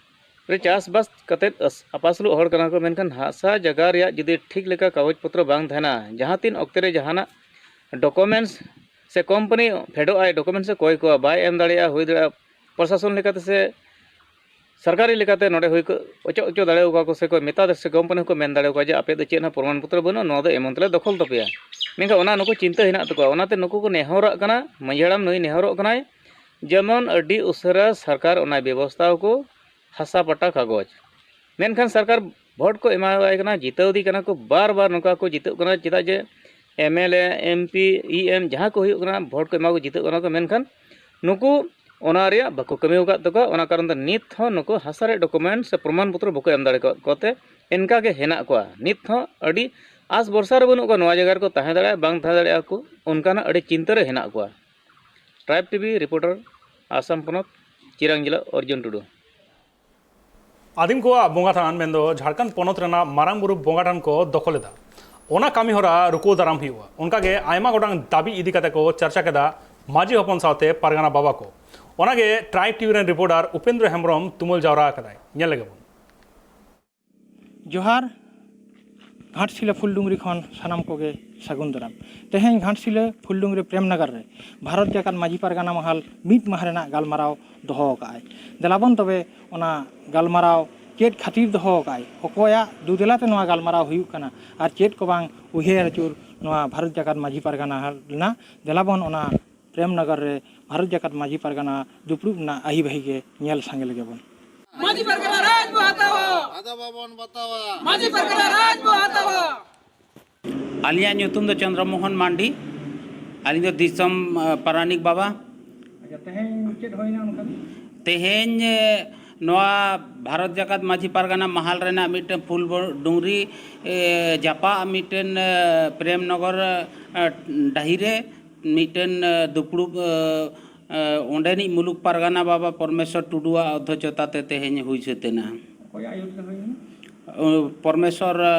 ᱨᱮ ᱪᱟᱥᱵᱟᱥ ᱠᱟᱛᱮᱫ ᱟᱹᱥ-, ᱟᱯᱟᱥᱩᱞᱚᱜ ᱦᱚᱲ ᱠᱟᱱᱟ ᱠᱚ, ᱢᱮᱱᱠᱷᱟᱱ ᱦᱟᱥᱟ ᱡᱟᱭᱜᱟ ᱨᱮᱭᱟᱜ ᱡᱩᱫᱤ ᱴᱷᱤᱠ ᱞᱮᱠᱟ ᱠᱟᱜᱚᱡᱽ ᱯᱚᱛᱨᱚ ᱵᱟᱝ ᱛᱟᱦᱮᱱᱟ, ᱡᱟᱦᱟᱸ ᱛᱤᱱ ᱚᱠᱛᱮ ᱨᱮ ᱡᱟᱦᱟᱱᱟᱜ documents ᱥᱮ company ᱯᱷᱮᱰᱚᱜ ᱟᱭ, documents ᱮ ᱠᱚᱭ ᱠᱚᱣᱟ, ᱵᱟᱭ ᱮᱢ ᱫᱟᱲᱮᱭᱟᱜᱼᱟ, ᱦᱩᱭ ᱫᱟᱲᱮᱭᱟᱜᱼᱟ ᱯᱨᱚᱥᱟᱥᱚᱱ ᱞᱮᱠᱟᱛᱮ ᱥᱮ ᱥᱚᱨᱠᱟᱨᱤ ᱞᱮᱠᱟᱛᱮ ᱱᱚᱸᱰᱮ ᱦᱩᱭ ᱠᱚ ᱚᱪᱚᱜ ᱚᱪᱚ ᱫᱟᱲᱮ ᱟᱠᱚᱣᱟ ᱠᱚ, ᱥᱮ ᱠᱚ ᱢᱮᱛᱟ ᱥᱮ company ᱦᱚᱸᱠᱚ ᱢᱮᱱ ᱫᱟᱲᱮ ᱟᱠᱚᱣᱟ ᱡᱮ ᱟᱯᱮ ᱫᱚ ᱪᱮᱫ ᱦᱚᱸ ᱯᱨᱚᱢᱟᱱ ᱯᱚᱛᱨᱚ ᱵᱟᱹᱱᱩᱜᱼᱟ, ᱱᱚᱣᱟ ᱫᱚ ᱮᱢᱚᱱ ᱛᱮᱞᱮ ᱫᱚᱠᱷᱚᱞ ᱛᱟᱯᱮᱭᱟ᱾ ᱢᱮᱱᱠᱷᱟᱱ ᱚᱱᱟ ᱱᱩᱠᱩ ᱪᱤᱱᱛᱟᱹ ᱦᱮᱱᱟᱜ ᱛᱟᱠᱚᱣᱟ, ᱚᱱᱟᱛᱮ ᱱᱩᱠᱩ ᱠᱚ ᱱᱮᱦᱚᱨᱟᱜ ᱠᱟᱱᱟ, ᱢᱟᱹᱡᱷᱤ ᱦᱟᱲᱟᱢ ᱱᱩᱭ ᱱᱮᱦᱚᱨᱚᱜ ᱠᱟᱱᱟᱭ, ᱡᱮᱢᱚᱱ ᱟᱹᱰᱤ ᱩᱥᱟᱹᱨᱟ ᱥᱚᱨᱠᱟᱨ ᱚᱱᱟ ᱵᱮᱵᱚᱥᱛᱷᱟ ᱟᱠᱚ, ᱦᱟᱥᱟ ᱯᱟᱴᱟ ᱠᱟᱜᱚᱡᱽ᱾ ᱢᱮᱱᱠᱷᱟᱱ ᱥᱚᱨᱠᱟᱨ ᱵᱷᱳᱴ ᱠᱚ ᱮᱢᱟᱣᱟᱭ ᱠᱟᱱᱟ, ᱡᱤᱛᱟᱹᱣ ᱮᱫᱮ ᱠᱟᱱᱟ ᱠᱚ, ᱵᱟᱨ ᱵᱟᱨ ᱱᱚᱝᱠᱟ ᱠᱚ ᱡᱤᱛᱟᱹᱜ ᱠᱟᱱᱟ᱾ ᱪᱮᱫᱟᱜ ᱡᱮ MLA, MP, EM ᱡᱟᱦᱟᱸ ᱠᱚ ᱦᱩᱭᱩᱜ ᱠᱟᱱᱟ, ᱵᱷᱳᱴ ᱠᱚ ᱮᱢᱟ ᱠᱚ, ᱡᱤᱛᱟᱹᱜ ᱠᱟᱱᱟ ᱠᱚ, ᱢᱮᱱᱠᱷᱟᱱ ᱱᱩᱠᱩ ᱚᱱᱟ ᱨᱮᱭᱟᱜ ᱵᱟᱠᱚ ᱠᱟᱹᱢᱤ ᱟᱠᱟᱫ ᱛᱟᱠᱚᱣᱟ᱾ ᱚᱱᱟ ᱠᱟᱨᱚᱱ ᱛᱮ ᱱᱤᱛ ᱦᱚᱸ ᱱᱩᱠᱩ ᱦᱟᱥᱟ ᱨᱮᱭᱟᱜ document ᱥᱮ ᱯᱨᱚᱢᱟᱱ ᱯᱚᱛᱨᱚ ᱵᱟᱠᱚ ᱮᱢ ᱫᱟᱲᱮ ᱟᱠᱟᱫ ᱠᱚᱛᱮ ᱤᱱᱠᱟ ᱜᱮ ᱦᱮᱱᱟᱜ ᱠᱚᱣᱟ᱾ ᱱᱤᱛ ᱦᱚᱸ ᱟᱹᱰᱤ ᱟᱥ ᱵᱷᱚᱨᱥᱟ ᱨᱮ ᱵᱟᱹᱱᱩᱜ ᱠᱚᱣᱟ, ᱱᱚᱣᱟ ᱡᱟᱭᱜᱟ ᱨᱮᱠᱚ ᱛᱟᱦᱮᱸ ᱫᱟᱲᱮᱭᱟᱜᱼᱟ, ᱵᱟᱝ ᱛᱟᱦᱮᱸ ᱫᱟᱲᱮᱭᱟᱜᱼᱟ ᱠᱚ, ᱚᱱᱠᱟᱱᱟᱜ ᱟᱹᱰᱤ ᱪᱤᱱᱛᱟᱹ ᱨᱮ ᱦᱮᱱᱟᱜ ᱠᱚᱣᱟ᱾ Tribe TV reporter, ᱟᱥᱟᱢ ᱯᱚᱱᱚᱛ, ᱪᱤᱨᱟᱝ ᱡᱮᱞᱟ, ᱚᱨᱡᱩᱱ ᱴᱩᱰᱩ᱾ ᱟᱹᱫᱤᱢ ᱠᱚᱣᱟᱜ ᱵᱚᱸᱜᱟ ᱛᱷᱟᱱ ᱢᱮᱱᱫᱚ ᱡᱷᱟᱲᱠᱷᱚᱸᱰ ᱯᱚᱱᱚᱛ ᱨᱮᱱᱟᱜ ᱢᱟᱨᱟᱝ ᱵᱩᱨᱩ ᱵᱚᱸᱜᱟ ᱛᱷᱟᱱ ᱠᱚ ᱫᱚᱠᱷᱚᱞ ᱮᱫᱟ᱾ ᱚᱱᱟ ᱠᱟᱹᱢᱤ ᱦᱚᱨᱟ ᱨᱩᱠᱩ ᱫᱟᱨᱟᱢ ᱦᱩᱭᱩᱜᱼᱟ᱾ ᱚᱱᱠᱟᱜᱮ ᱟᱭᱢᱟ ᱜᱚᱴᱟᱝ ᱫᱟᱹᱵᱤ ᱤᱫᱤ ᱠᱟᱛᱮ ᱠᱚ ᱪᱟᱨᱪᱟ ᱠᱮᱫᱟ ᱢᱟᱹᱡᱷᱤ ᱦᱚᱯᱚᱱ ᱥᱟᱶᱛᱮ ᱯᱟᱨᱜᱟᱱᱟ ᱵᱟᱵᱟ ᱠᱚ᱾ ᱚᱱᱟᱜᱮ ᱴᱨᱟᱭᱤᱵᱽ ᱴᱤᱵᱷᱤ ᱨᱮᱱ ᱨᱤᱯᱳᱨᱴᱟᱨ ᱩᱯᱮᱱᱫᱨᱚ ᱦᱮᱢᱵᱨᱚᱢ ᱛᱩᱢᱟᱹᱞ ᱡᱟᱣᱨᱟ ᱟᱠᱟᱫᱟᱭ, ᱧᱮᱞ ᱞᱮᱜᱮ ᱵᱚᱱ᱾ ᱡᱚᱦᱟᱨ᱾ ᱜᱷᱟᱴᱥᱤᱞᱟᱹ ᱯᱷᱩᱞᱰᱩᱝᱨᱤ ᱠᱷᱚᱱ ᱥᱟᱱᱟᱢ ᱠᱚᱜᱮ ᱥᱟᱹᱜᱩᱱ ᱫᱟᱨᱟᱢ᱾ ᱛᱮᱦᱮᱧ ᱜᱷᱟᱴᱥᱤᱞᱟᱹ ᱯᱷᱩᱞᱰᱩᱝᱨᱤ ᱯᱨᱮᱢ ᱱᱟᱜᱟᱨ ᱨᱮ ᱵᱷᱟᱨᱚᱛ ᱡᱟᱠᱟᱛ ᱢᱟᱹᱡᱷᱤ ᱯᱟᱨᱜᱟᱱᱟ ᱢᱟᱦᱟᱞ ᱢᱤᱫ ᱢᱟᱦᱟ ᱨᱮᱱᱟᱜ ᱜᱟᱞᱢᱟᱨᱟᱣ ᱫᱚᱦᱚ ᱟᱠᱟᱫᱼᱟᱭ᱾ ᱫᱮᱞᱟᱵᱚᱱ ᱛᱚᱵᱮ ᱚᱱᱟ ᱜᱟᱞᱢᱟᱨᱟᱣ ᱪᱮᱫ ᱠᱷᱟᱹᱛᱤᱨ ᱫᱚᱦᱚ ᱟᱠᱟᱫᱼᱟᱭ, ᱚᱠᱚᱭᱟᱜ ᱫᱩᱫᱮᱞᱟ ᱛᱮ ᱱᱚᱣᱟ ᱜᱟᱞᱢᱟᱨᱟᱣ ᱦᱩᱭᱩᱜ ᱠᱟᱱᱟ ᱟᱨ ᱪᱮᱫ ᱠᱚ ᱵᱟᱝ ᱩᱭᱦᱟᱹᱨ ᱟᱹᱪᱩᱨ ᱱᱚᱣᱟ ᱵᱷᱟᱨᱚᱛ ᱡᱟᱠᱟᱛ ᱢᱟᱹᱡᱷᱤ ᱯᱟᱨᱜᱟᱱᱟ ᱨᱮᱱᱟᱜ, ᱫᱮᱞᱟᱵᱚᱱ ᱚᱱᱟ ᱯᱨᱮᱢ ᱱᱟᱜᱟᱨ ᱨᱮ ᱵᱷᱟᱨᱚᱛ ᱡᱟᱠᱟᱛ ᱢᱟᱹᱡᱷᱤ ᱯᱟᱨᱜᱟᱱᱟ ᱫᱩᱯᱲᱩᱵ ᱨᱮᱱᱟᱜ ᱟᱹᱦᱤ ᱵᱟᱹᱦᱤ ᱜᱮ ᱧᱮᱞ ᱥᱟᱸᱜᱮ ᱞᱮᱜᱮ ᱵᱚᱱ᱾ ᱢᱟᱹᱡᱷᱤ ᱯᱟᱨᱜᱟᱱᱟ ᱨᱟᱡᱽ ᱵᱚ ᱦᱟᱛᱟᱣᱟ᱾ ᱟᱫᱚ ᱵᱟᱵᱚᱱ ᱵᱟᱛᱟᱣᱟ᱾ ᱢᱟᱹᱡᱷᱤ ᱯᱟᱨᱜᱟᱱᱟ ᱨᱟᱡᱽ ᱵᱚ ᱦᱟᱛᱟᱣᱟ᱾ ᱟᱹᱞᱤᱧᱟᱜ ᱧᱩᱛᱩᱢ ᱫᱚ ᱪᱚᱱᱫᱨᱚ ᱢᱳᱦᱚᱱ ᱢᱟᱱᱰᱤ᱾ ᱟᱹᱞᱤᱧ ᱫᱚ ᱫᱤᱥᱚᱢ, ᱟ, ᱯᱟᱨᱟᱱᱤᱠ ᱵᱟᱵᱟ᱾ ᱟᱪᱪᱷᱟ, ᱛᱮᱦᱮᱧ ᱪᱮᱫ ᱦᱩᱭᱱᱟ ᱚᱱᱠᱟ? ᱛᱮᱦᱮᱧ, ᱮ, ᱱᱚᱣᱟ ᱵᱷᱟᱨᱚᱛ ᱡᱟᱠᱟᱛ ᱢᱟᱹᱡᱷᱤ ᱯᱟᱨᱜᱟᱱᱟ ᱢᱟᱦᱟᱞ ᱨᱮᱱᱟᱜ ᱢᱤᱫᱴᱮᱱ ᱯᱷᱩᱞ ᱵᱚ-, ᱰᱩᱝᱨᱤ, ᱮ, ᱡᱟᱯᱟᱜ ᱢᱤᱫᱴᱮᱱ, ᱮ, ᱯᱨᱮᱢ ᱱᱚᱜᱚᱨ, ᱮ, ᱰᱟᱹᱦᱤ ᱨᱮ ᱢᱤᱫᱴᱮᱱ, ᱮ, ᱫᱩᱯᱲᱩᱵ, ᱮ, ᱮ, ᱚᱸᱰᱮᱱᱤᱡ ᱢᱩᱞᱩᱠ ᱯᱟᱨᱜᱟᱱᱟ ᱵᱟᱵᱟ ᱯᱚᱨᱢᱮᱥᱣᱚᱨ ᱴᱩᱰᱩᱣᱟᱜ ᱚᱫᱽᱫᱷᱚᱪᱚᱛᱟ ᱛᱮ ᱛᱮᱦᱮᱧ ᱦᱩᱭ ᱥᱟᱹᱛ ᱮᱱᱟ᱾ ᱚᱠᱚᱭᱟᱜ ᱟᱹᱭᱩᱨ ᱛᱮ ᱦᱩᱭ ᱮᱱᱟ? ᱚ, ᱯᱚᱨᱢᱮᱥᱣᱚᱨ, ᱮ,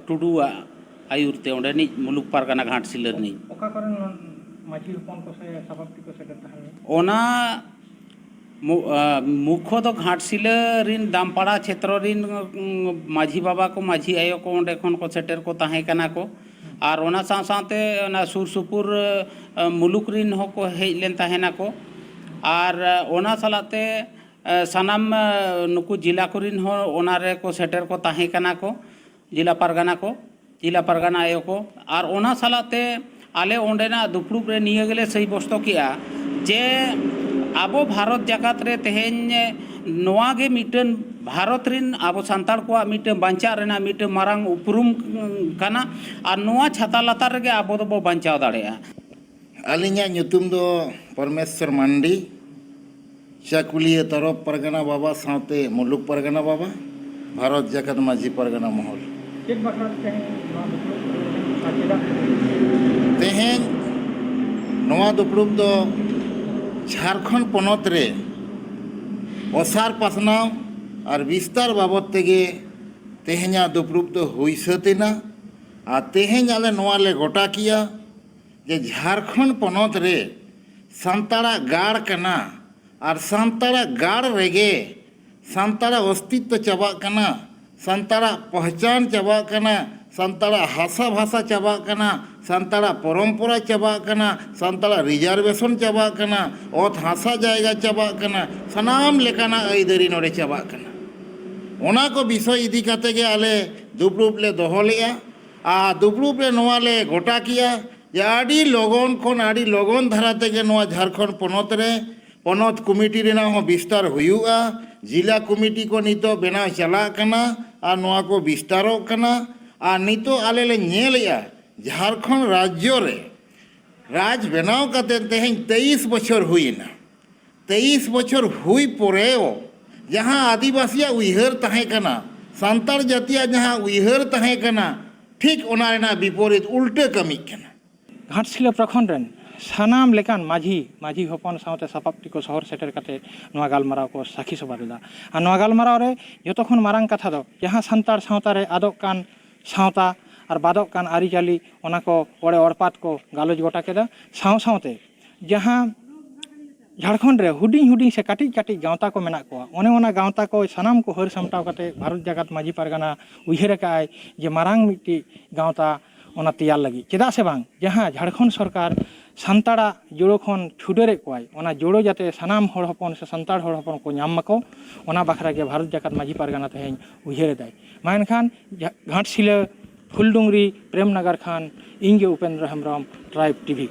ᱴᱩᱰᱩᱣᱟᱜ ᱟᱹᱭᱩᱨ ᱛᱮ, ᱚᱸᱰᱮᱱᱤᱡ ᱢᱩᱞᱩᱠ ᱯᱟᱨᱜᱟᱱᱟ ᱜᱷᱟᱴᱥᱤᱞᱟᱹ ᱨᱤᱱᱤᱡ᱾ ᱚᱠᱟ ᱠᱚᱨᱮᱱ ᱢᱟᱹᱡᱷᱤ ᱦᱚᱯᱚᱱ ᱠᱚ ᱥᱮ ᱥᱟᱵᱟᱯᱛᱤ ᱠᱚ ᱥᱮᱴᱮᱨ ᱛᱟᱦᱮᱸ ᱞᱮᱱᱟ? ᱚᱱᱟ ᱢᱩ-, ᱟ, ᱢᱩᱠᱷᱚ ᱫᱚ ᱜᱷᱟᱴᱥᱤᱞᱟᱹ ᱨᱤᱱ ᱫᱟᱢᱯᱟᱲᱟ ᱪᱷᱮᱛᱨᱚ ᱨᱤᱱ, ᱩᱸ, ᱢᱟᱹᱡᱷᱤ ᱵᱟᱵᱟ ᱠᱚ, ᱢᱟᱹᱡᱷᱤ ᱟᱭᱳ ᱠᱚ ᱚᱸᱰᱮ ᱠᱷᱚᱱ ᱠᱚ ᱥᱮᱴᱮᱨ ᱠᱚ ᱛᱟᱦᱮᱸ ᱠᱟᱱᱟ ᱠᱚ᱾ ᱟᱨ ᱚᱱᱟ ᱥᱟᱶ ᱥᱟᱶᱛᱮ ᱚᱱᱟ ᱥᱩᱨ ᱥᱩᱯᱩᱨ, ᱟ, ᱢᱩᱞᱩᱠ ᱨᱤᱱ ᱦᱚᱸᱠᱚ ᱦᱮᱡ ᱞᱮᱱ ᱛᱟᱦᱮᱱᱟ ᱠᱚ᱾ ᱟᱨ, ᱟ, ᱚᱱᱟ ᱥᱟᱞᱟᱜ ᱛᱮ, ᱟ, ᱥᱟᱱᱟᱢ, ᱟ, ᱱᱩᱠᱩ ᱡᱮᱞᱟ ᱠᱚᱨᱤᱱ ᱦᱚᱸ ᱚᱱᱟ ᱨᱮᱠᱚ ᱥᱮᱴᱮᱨ ᱠᱚ ᱛᱟᱦᱮᱸ ᱠᱟᱱᱟ ᱠᱚ, ᱡᱮᱞᱟ ᱯᱟᱨᱜᱟᱱᱟ ᱠᱚ᱾ ᱡᱮᱞᱟ ᱯᱟᱨᱜᱟᱱᱟ ᱟᱭᱳ ᱠᱚ᱾ ᱟᱨ ᱚᱱᱟ ᱥᱟᱞᱟᱜ ᱛᱮ ᱟᱞᱮ ᱚᱸᱰᱮᱱᱟᱜ ᱫᱩᱯᱲᱩᱵ ᱨᱮ ᱱᱤᱭᱟᱹ ᱜᱮᱞᱮ ᱥᱟᱹᱭᱵᱚᱥᱛᱚ ᱠᱮᱜᱼᱟ ᱡᱮ ᱟᱵᱚ ᱵᱷᱟᱨᱚᱛ ᱡᱟᱠᱟᱛ ᱨᱮ ᱛᱮᱦᱮᱧ ᱱᱚᱣᱟ ᱜᱮ ᱢᱤᱫᱴᱮᱱ ᱵᱷᱟᱨᱚᱛ ᱨᱤᱱ ᱟᱵᱚ ᱥᱟᱱᱛᱟᱲ ᱠᱚᱣᱟᱜ ᱢᱤᱫᱴᱮᱱ ᱵᱟᱧᱪᱟᱜ ᱨᱮᱱᱟᱜ ᱢᱤᱫᱴᱮᱱ ᱢᱟᱨᱟᱝ ᱩᱯᱨᱩᱢ ᱠᱟᱱᱟ, ᱟᱨ ᱱᱚᱣᱟ ᱪᱷᱟᱛᱟ ᱞᱟᱛᱟᱨ ᱨᱮᱜᱮ ᱟᱵᱚ ᱫᱚᱵᱚ ᱵᱟᱧᱪᱟᱣ ᱫᱟᱲᱮᱭᱟᱜᱼᱟ᱾ ᱟᱹᱞᱤᱧᱟᱜ ᱧᱩᱛᱩᱢ ᱫᱚ ᱯᱚᱨᱢᱮᱥᱣᱚᱨ ᱢᱟᱱᱰᱤ, ᱪᱟᱠᱩᱞᱤᱭᱟᱹ ᱛᱚᱨᱚᱯ ᱯᱟᱨᱜᱟᱱᱟ ᱵᱟᱵᱟ ᱥᱟᱶᱛᱮ ᱢᱩᱞᱩᱠ ᱯᱟᱨᱜᱟᱱᱟ ᱵᱟᱵᱟ, ᱵᱷᱟᱨᱚᱛ ᱡᱟᱠᱟᱛ ᱢᱟᱹᱡᱷᱤ ᱯᱟᱨᱜᱟᱱᱟ ᱢᱚᱦᱚᱞ᱾ ᱪᱮᱫ ᱵᱟᱠᱷᱨᱟ ᱛᱮ ᱛᱮᱦᱮᱧ ᱱᱚᱣᱟ ᱫᱩᱯᱲᱩᱵ ᱟᱨ ᱪᱮᱫᱟᱜ? ᱛᱮᱦᱮᱧ ᱱᱚᱣᱟ ᱫᱩᱯᱲᱩᱵ ᱫᱚ ᱡᱷᱟᱲᱠᱷᱚᱸᱰ ᱯᱚᱱᱚᱛ ᱨᱮ ᱚᱥᱟᱨ ᱯᱟᱥᱱᱟᱣ ᱟᱨ ᱵᱤᱥᱛᱟᱨ ᱵᱟᱵᱚᱫ ᱛᱮᱜᱮ ᱛᱮᱦᱮᱧᱟᱜ ᱫᱩᱯᱲᱩᱵ ᱫᱚ ᱦᱩᱭ ᱥᱟᱹᱛ ᱮᱱᱟ᱾ ᱟᱨ ᱛᱮᱦᱮᱧ ᱟᱞᱮ ᱱᱚᱣᱟ ᱞᱮ ᱜᱚᱴᱟ ᱠᱮᱜᱼᱟ ᱡᱮ ᱡᱷᱟᱲᱠᱷᱚᱸᱰ ᱯᱚᱱᱚᱛ ᱨᱮ ᱥᱟᱱᱛᱟᱲᱟᱜ ᱜᱟᱲ ᱠᱟᱱᱟ, ᱟᱨ ᱥᱟᱱᱛᱟᱲᱟᱜ ᱜᱟᱲ ᱨᱮᱜᱮ ᱥᱟᱱᱛᱟᱲᱟᱜ ᱚᱥᱛᱤᱛᱛᱚ ᱪᱟᱵᱟᱜ ᱠᱟᱱᱟ, ᱥᱟᱱᱛᱟᱲᱟᱜ ᱯᱚᱦᱪᱟᱱ ᱪᱟᱵᱟᱜ ᱠᱟᱱᱟ, ᱥᱟᱱᱛᱟᱲᱟᱜ ᱦᱟᱥᱟ ᱵᱷᱟᱥᱟ ᱪᱟᱵᱟᱜ ᱠᱟᱱᱟ, ᱥᱟᱱᱛᱟᱲᱟᱜ ᱯᱚᱨᱚᱢᱯᱚᱨᱟ ᱪᱟᱵᱟᱜ ᱠᱟᱱᱟ, ᱥᱟᱱᱛᱟᱲᱟᱜ ᱨᱤᱡᱟᱨᱵᱷᱮᱥᱚᱱ ᱪᱟᱵᱟᱜ ᱠᱟᱱᱟ, ᱚᱛ ᱦᱟᱥᱟ ᱡᱟᱭᱜᱟ ᱪᱟᱵᱟᱜ ᱠᱟᱱᱟ, ᱥᱟᱱᱟᱢ ᱞᱮᱠᱟᱱᱟᱜ ᱟᱹᱭᱫᱟᱹᱨᱤ ᱱᱚᱰᱮ ᱪᱟᱵᱟᱜ ᱠᱟᱱᱟ᱾ ᱚᱱᱟ ᱠᱚ ᱵᱤᱥᱚᱭ ᱤᱫᱤ ᱠᱟᱛᱮ ᱜᱮ ᱟᱞᱮ ᱫᱩᱯᱲᱩᱵ ᱞᱮ ᱫᱚᱦᱚ ᱞᱮᱜᱼᱟ᱾ ᱟᱨ ᱫᱩᱯᱲᱩᱵ ᱨᱮ ᱱᱚᱣᱟ ᱞᱮ ᱜᱚᱴᱟ ᱠᱮᱜᱼᱟ ᱡᱮ ᱟᱹᱰᱤ ᱞᱚᱜᱚᱱ ᱠᱷᱚᱱ ᱟᱹᱰᱤ ᱞᱚᱜᱚᱱ ᱫᱷᱟᱨᱟ ᱛᱮᱜᱮ ᱱᱚᱣᱟ ᱡᱷᱟᱲᱠᱷᱚᱸᱰ ᱯᱚᱱᱚᱛ ᱨᱮ ᱯᱚᱱᱚᱛ ᱠᱚᱢᱤᱴᱤ ᱨᱮᱱᱟᱜ ᱦᱚᱸ ᱵᱤᱥᱛᱟᱨ ᱦᱩᱭᱩᱜᱼᱟ᱾ ᱡᱤᱞᱟ ᱠᱚᱢᱤᱴᱤ ᱠᱚ ᱱᱤᱛᱚᱜ ᱵᱮᱱᱟᱣ ᱪᱟᱞᱟᱜ ᱠᱟᱱᱟ ᱟᱨ ᱱᱚᱣᱟ ᱠᱚ ᱵᱤᱥᱛᱟᱨᱚᱜ ᱠᱟᱱᱟ᱾ ᱟᱨ ᱱᱤᱛᱚᱜ ᱟᱞᱮ ᱞᱮ ᱧᱮᱞᱮᱜᱼᱟ, ᱡᱷᱟᱲᱠᱷᱚᱸᱰ ᱨᱟᱡᱽᱡᱚ ᱨᱮ ᱨᱟᱡᱽ ᱵᱮᱱᱟᱣ ᱠᱟᱛᱮ ᱛᱮᱦᱮᱧ ᱛᱮᱭᱤᱥ ᱵᱚᱪᱷᱚᱨ ᱦᱩᱭᱮᱱᱟ᱾ ᱛᱮᱭᱤᱥ ᱵᱚᱪᱷᱚᱨ ᱦᱩᱭ ᱯᱚᱨᱮᱣ ᱡᱟᱦᱟᱸ ᱟᱹᱫᱤᱵᱟᱹᱥᱤᱭᱟᱜ ᱩᱭᱦᱟᱹᱨ ᱛᱟᱦᱮᱸ ᱠᱟᱱᱟ, ᱥᱟᱱᱛᱟᱲ ᱡᱟᱹᱛᱤᱭᱟᱜ ᱡᱟᱦᱟᱸ ᱩᱭᱦᱟᱹᱨ ᱛᱟᱦᱮᱸ ᱠᱟᱱᱟ, ᱴᱷᱤᱠ ᱚᱱᱟ ᱨᱮᱱᱟᱜ ᱵᱤᱯᱚᱨᱤᱛ, ᱩᱞᱴᱟᱹ ᱠᱟᱹᱢᱤᱜ ᱠᱟᱱᱟ᱾ ᱜᱷᱟᱴᱥᱤᱞᱟᱹ ᱯᱨᱚᱠᱷᱚᱸᱰ ᱨᱮᱱ ᱥᱟᱱᱟᱢ ᱞᱮᱠᱟᱱ ᱢᱟᱹᱡᱷᱤ, ᱢᱟᱹᱡᱷᱤ ᱦᱚᱯᱚᱱ ᱥᱟᱶᱛᱮ ᱥᱟᱯᱟᱵ ᱛᱮᱠᱚ ᱥᱚᱦᱚᱨ ᱥᱮᱴᱮᱨ ᱠᱟᱛᱮ ᱱᱚᱣᱟ ᱜᱟᱞᱢᱟᱨᱟᱣ ᱠᱚ ᱥᱟᱹᱠᱷᱤ ᱥᱚᱵᱷᱟ ᱞᱮᱫᱟ᱾ ᱟᱨ ᱱᱚᱣᱟ ᱜᱟᱞᱢᱟᱨᱟᱣ ᱨᱮ ᱡᱚᱛᱚ ᱠᱷᱚᱱ ᱢᱟᱨᱟᱝ ᱠᱟᱛᱷᱟ ᱫᱚ ᱡᱟᱦᱟᱸ ᱥᱟᱱᱛᱟᱲ ᱥᱟᱶᱛᱟ ᱨᱮ ᱟᱫᱚᱜ ᱠᱟᱱ ᱥᱟᱶᱛᱟ ᱟᱨ ᱵᱟᱫᱚᱜ ᱠᱟᱱ ᱟᱹᱨᱤᱪᱟᱹᱞᱤ, ᱚᱱᱟ ᱠᱚ ᱚᱲᱮ ᱚᱲᱯᱟᱛ ᱠᱚ ᱜᱟᱞᱚᱪ ᱜᱚᱴᱟ ᱠᱮᱫᱟ᱾ ᱥᱟᱶ ᱥᱟᱶᱛᱮ ᱡᱟᱦᱟᱸ ᱡᱷᱟᱲᱠᱷᱚᱸᱰ ᱨᱮ ᱦᱩᱰᱤᱧ ᱦᱩᱰᱤᱧ ᱥᱮ ᱠᱟᱹᱴᱤᱡ ᱠᱟᱹᱴᱤᱡ ᱜᱟᱶᱛᱟ ᱠᱚ ᱢᱮᱱᱟᱜ ᱠᱚᱣᱟ, ᱚᱱᱮ ᱚᱱᱟ ᱜᱟᱶᱛᱟ ᱠᱚ ᱥᱟᱱᱟᱢ ᱠᱚ ᱦᱟᱹᱨ ᱥᱟᱢᱴᱟᱣ ᱠᱟᱛᱮ ᱵᱷᱟᱨᱚᱛ ᱡᱟᱠᱟᱛ ᱢᱟᱹᱡᱷᱤ ᱯᱟᱨᱜᱟᱱᱟ ᱩᱭᱦᱟᱹᱨ ᱟᱠᱟᱫᱼᱟᱭ ᱡᱮ ᱢᱟᱨᱟᱝ ᱢᱤᱫᱴᱤᱡ ᱜᱟᱶᱛᱟ ᱚᱱᱟ ᱛᱮᱭᱟᱨ ᱞᱟᱹᱜᱤᱫ᱾ ᱪᱮᱫᱟᱜ ᱥᱮ ᱵᱟᱝ, ᱡᱟᱦᱟᱸ ᱡᱷᱟᱲᱠᱷᱚᱸᱰ ᱥᱚᱨᱠᱟᱨ ᱥᱟᱱᱛᱟᱲᱟᱜ ᱡᱩᱲᱟᱹ ᱠᱷᱚᱱ ᱪᱷᱩᱰᱟᱹᱨᱮᱫ ᱠᱚᱣᱟᱭ, ᱚᱱᱟ ᱡᱩᱲᱟᱹ ᱡᱟᱛᱮ ᱥᱟᱱᱟᱢ ᱦᱚᱲ ᱦᱚᱯᱚᱱ ᱥᱮ ᱥᱟᱱᱛᱟᱲ ᱦᱚᱲ ᱦᱚᱯᱚᱱ ᱠᱚ ᱧᱟᱢ ᱢᱟᱠᱚ, ᱚᱱᱟ ᱵᱟᱠᱷᱨᱟ ᱜᱮ ᱵᱷᱟᱨᱚᱛ ᱡᱟᱠᱟᱛ ᱢᱟᱹᱡᱷᱤ ᱯᱟᱨᱜᱟᱱᱟ ᱛᱮᱦᱮᱧ ᱩᱭᱦᱟᱹᱨ ᱮᱫᱟᱭ᱾ ᱢᱟ ᱮᱱᱠᱷᱟᱱ ᱡᱷᱟ-, ᱜᱷᱟᱴᱥᱤᱞᱟᱹ, ᱯᱷᱩᱞᱰᱩᱝᱨᱤ, ᱯᱨᱮᱢᱱᱟᱜᱟᱨ ᱠᱷᱚᱱ ᱤᱧ ᱜᱮ ᱩᱯᱮᱱᱫᱨᱚ ᱦᱮᱢᱵᱨᱚᱢ, ᱴᱨᱟᱭᱤᱵᱽ ᱴᱤᱵᱷᱤ᱾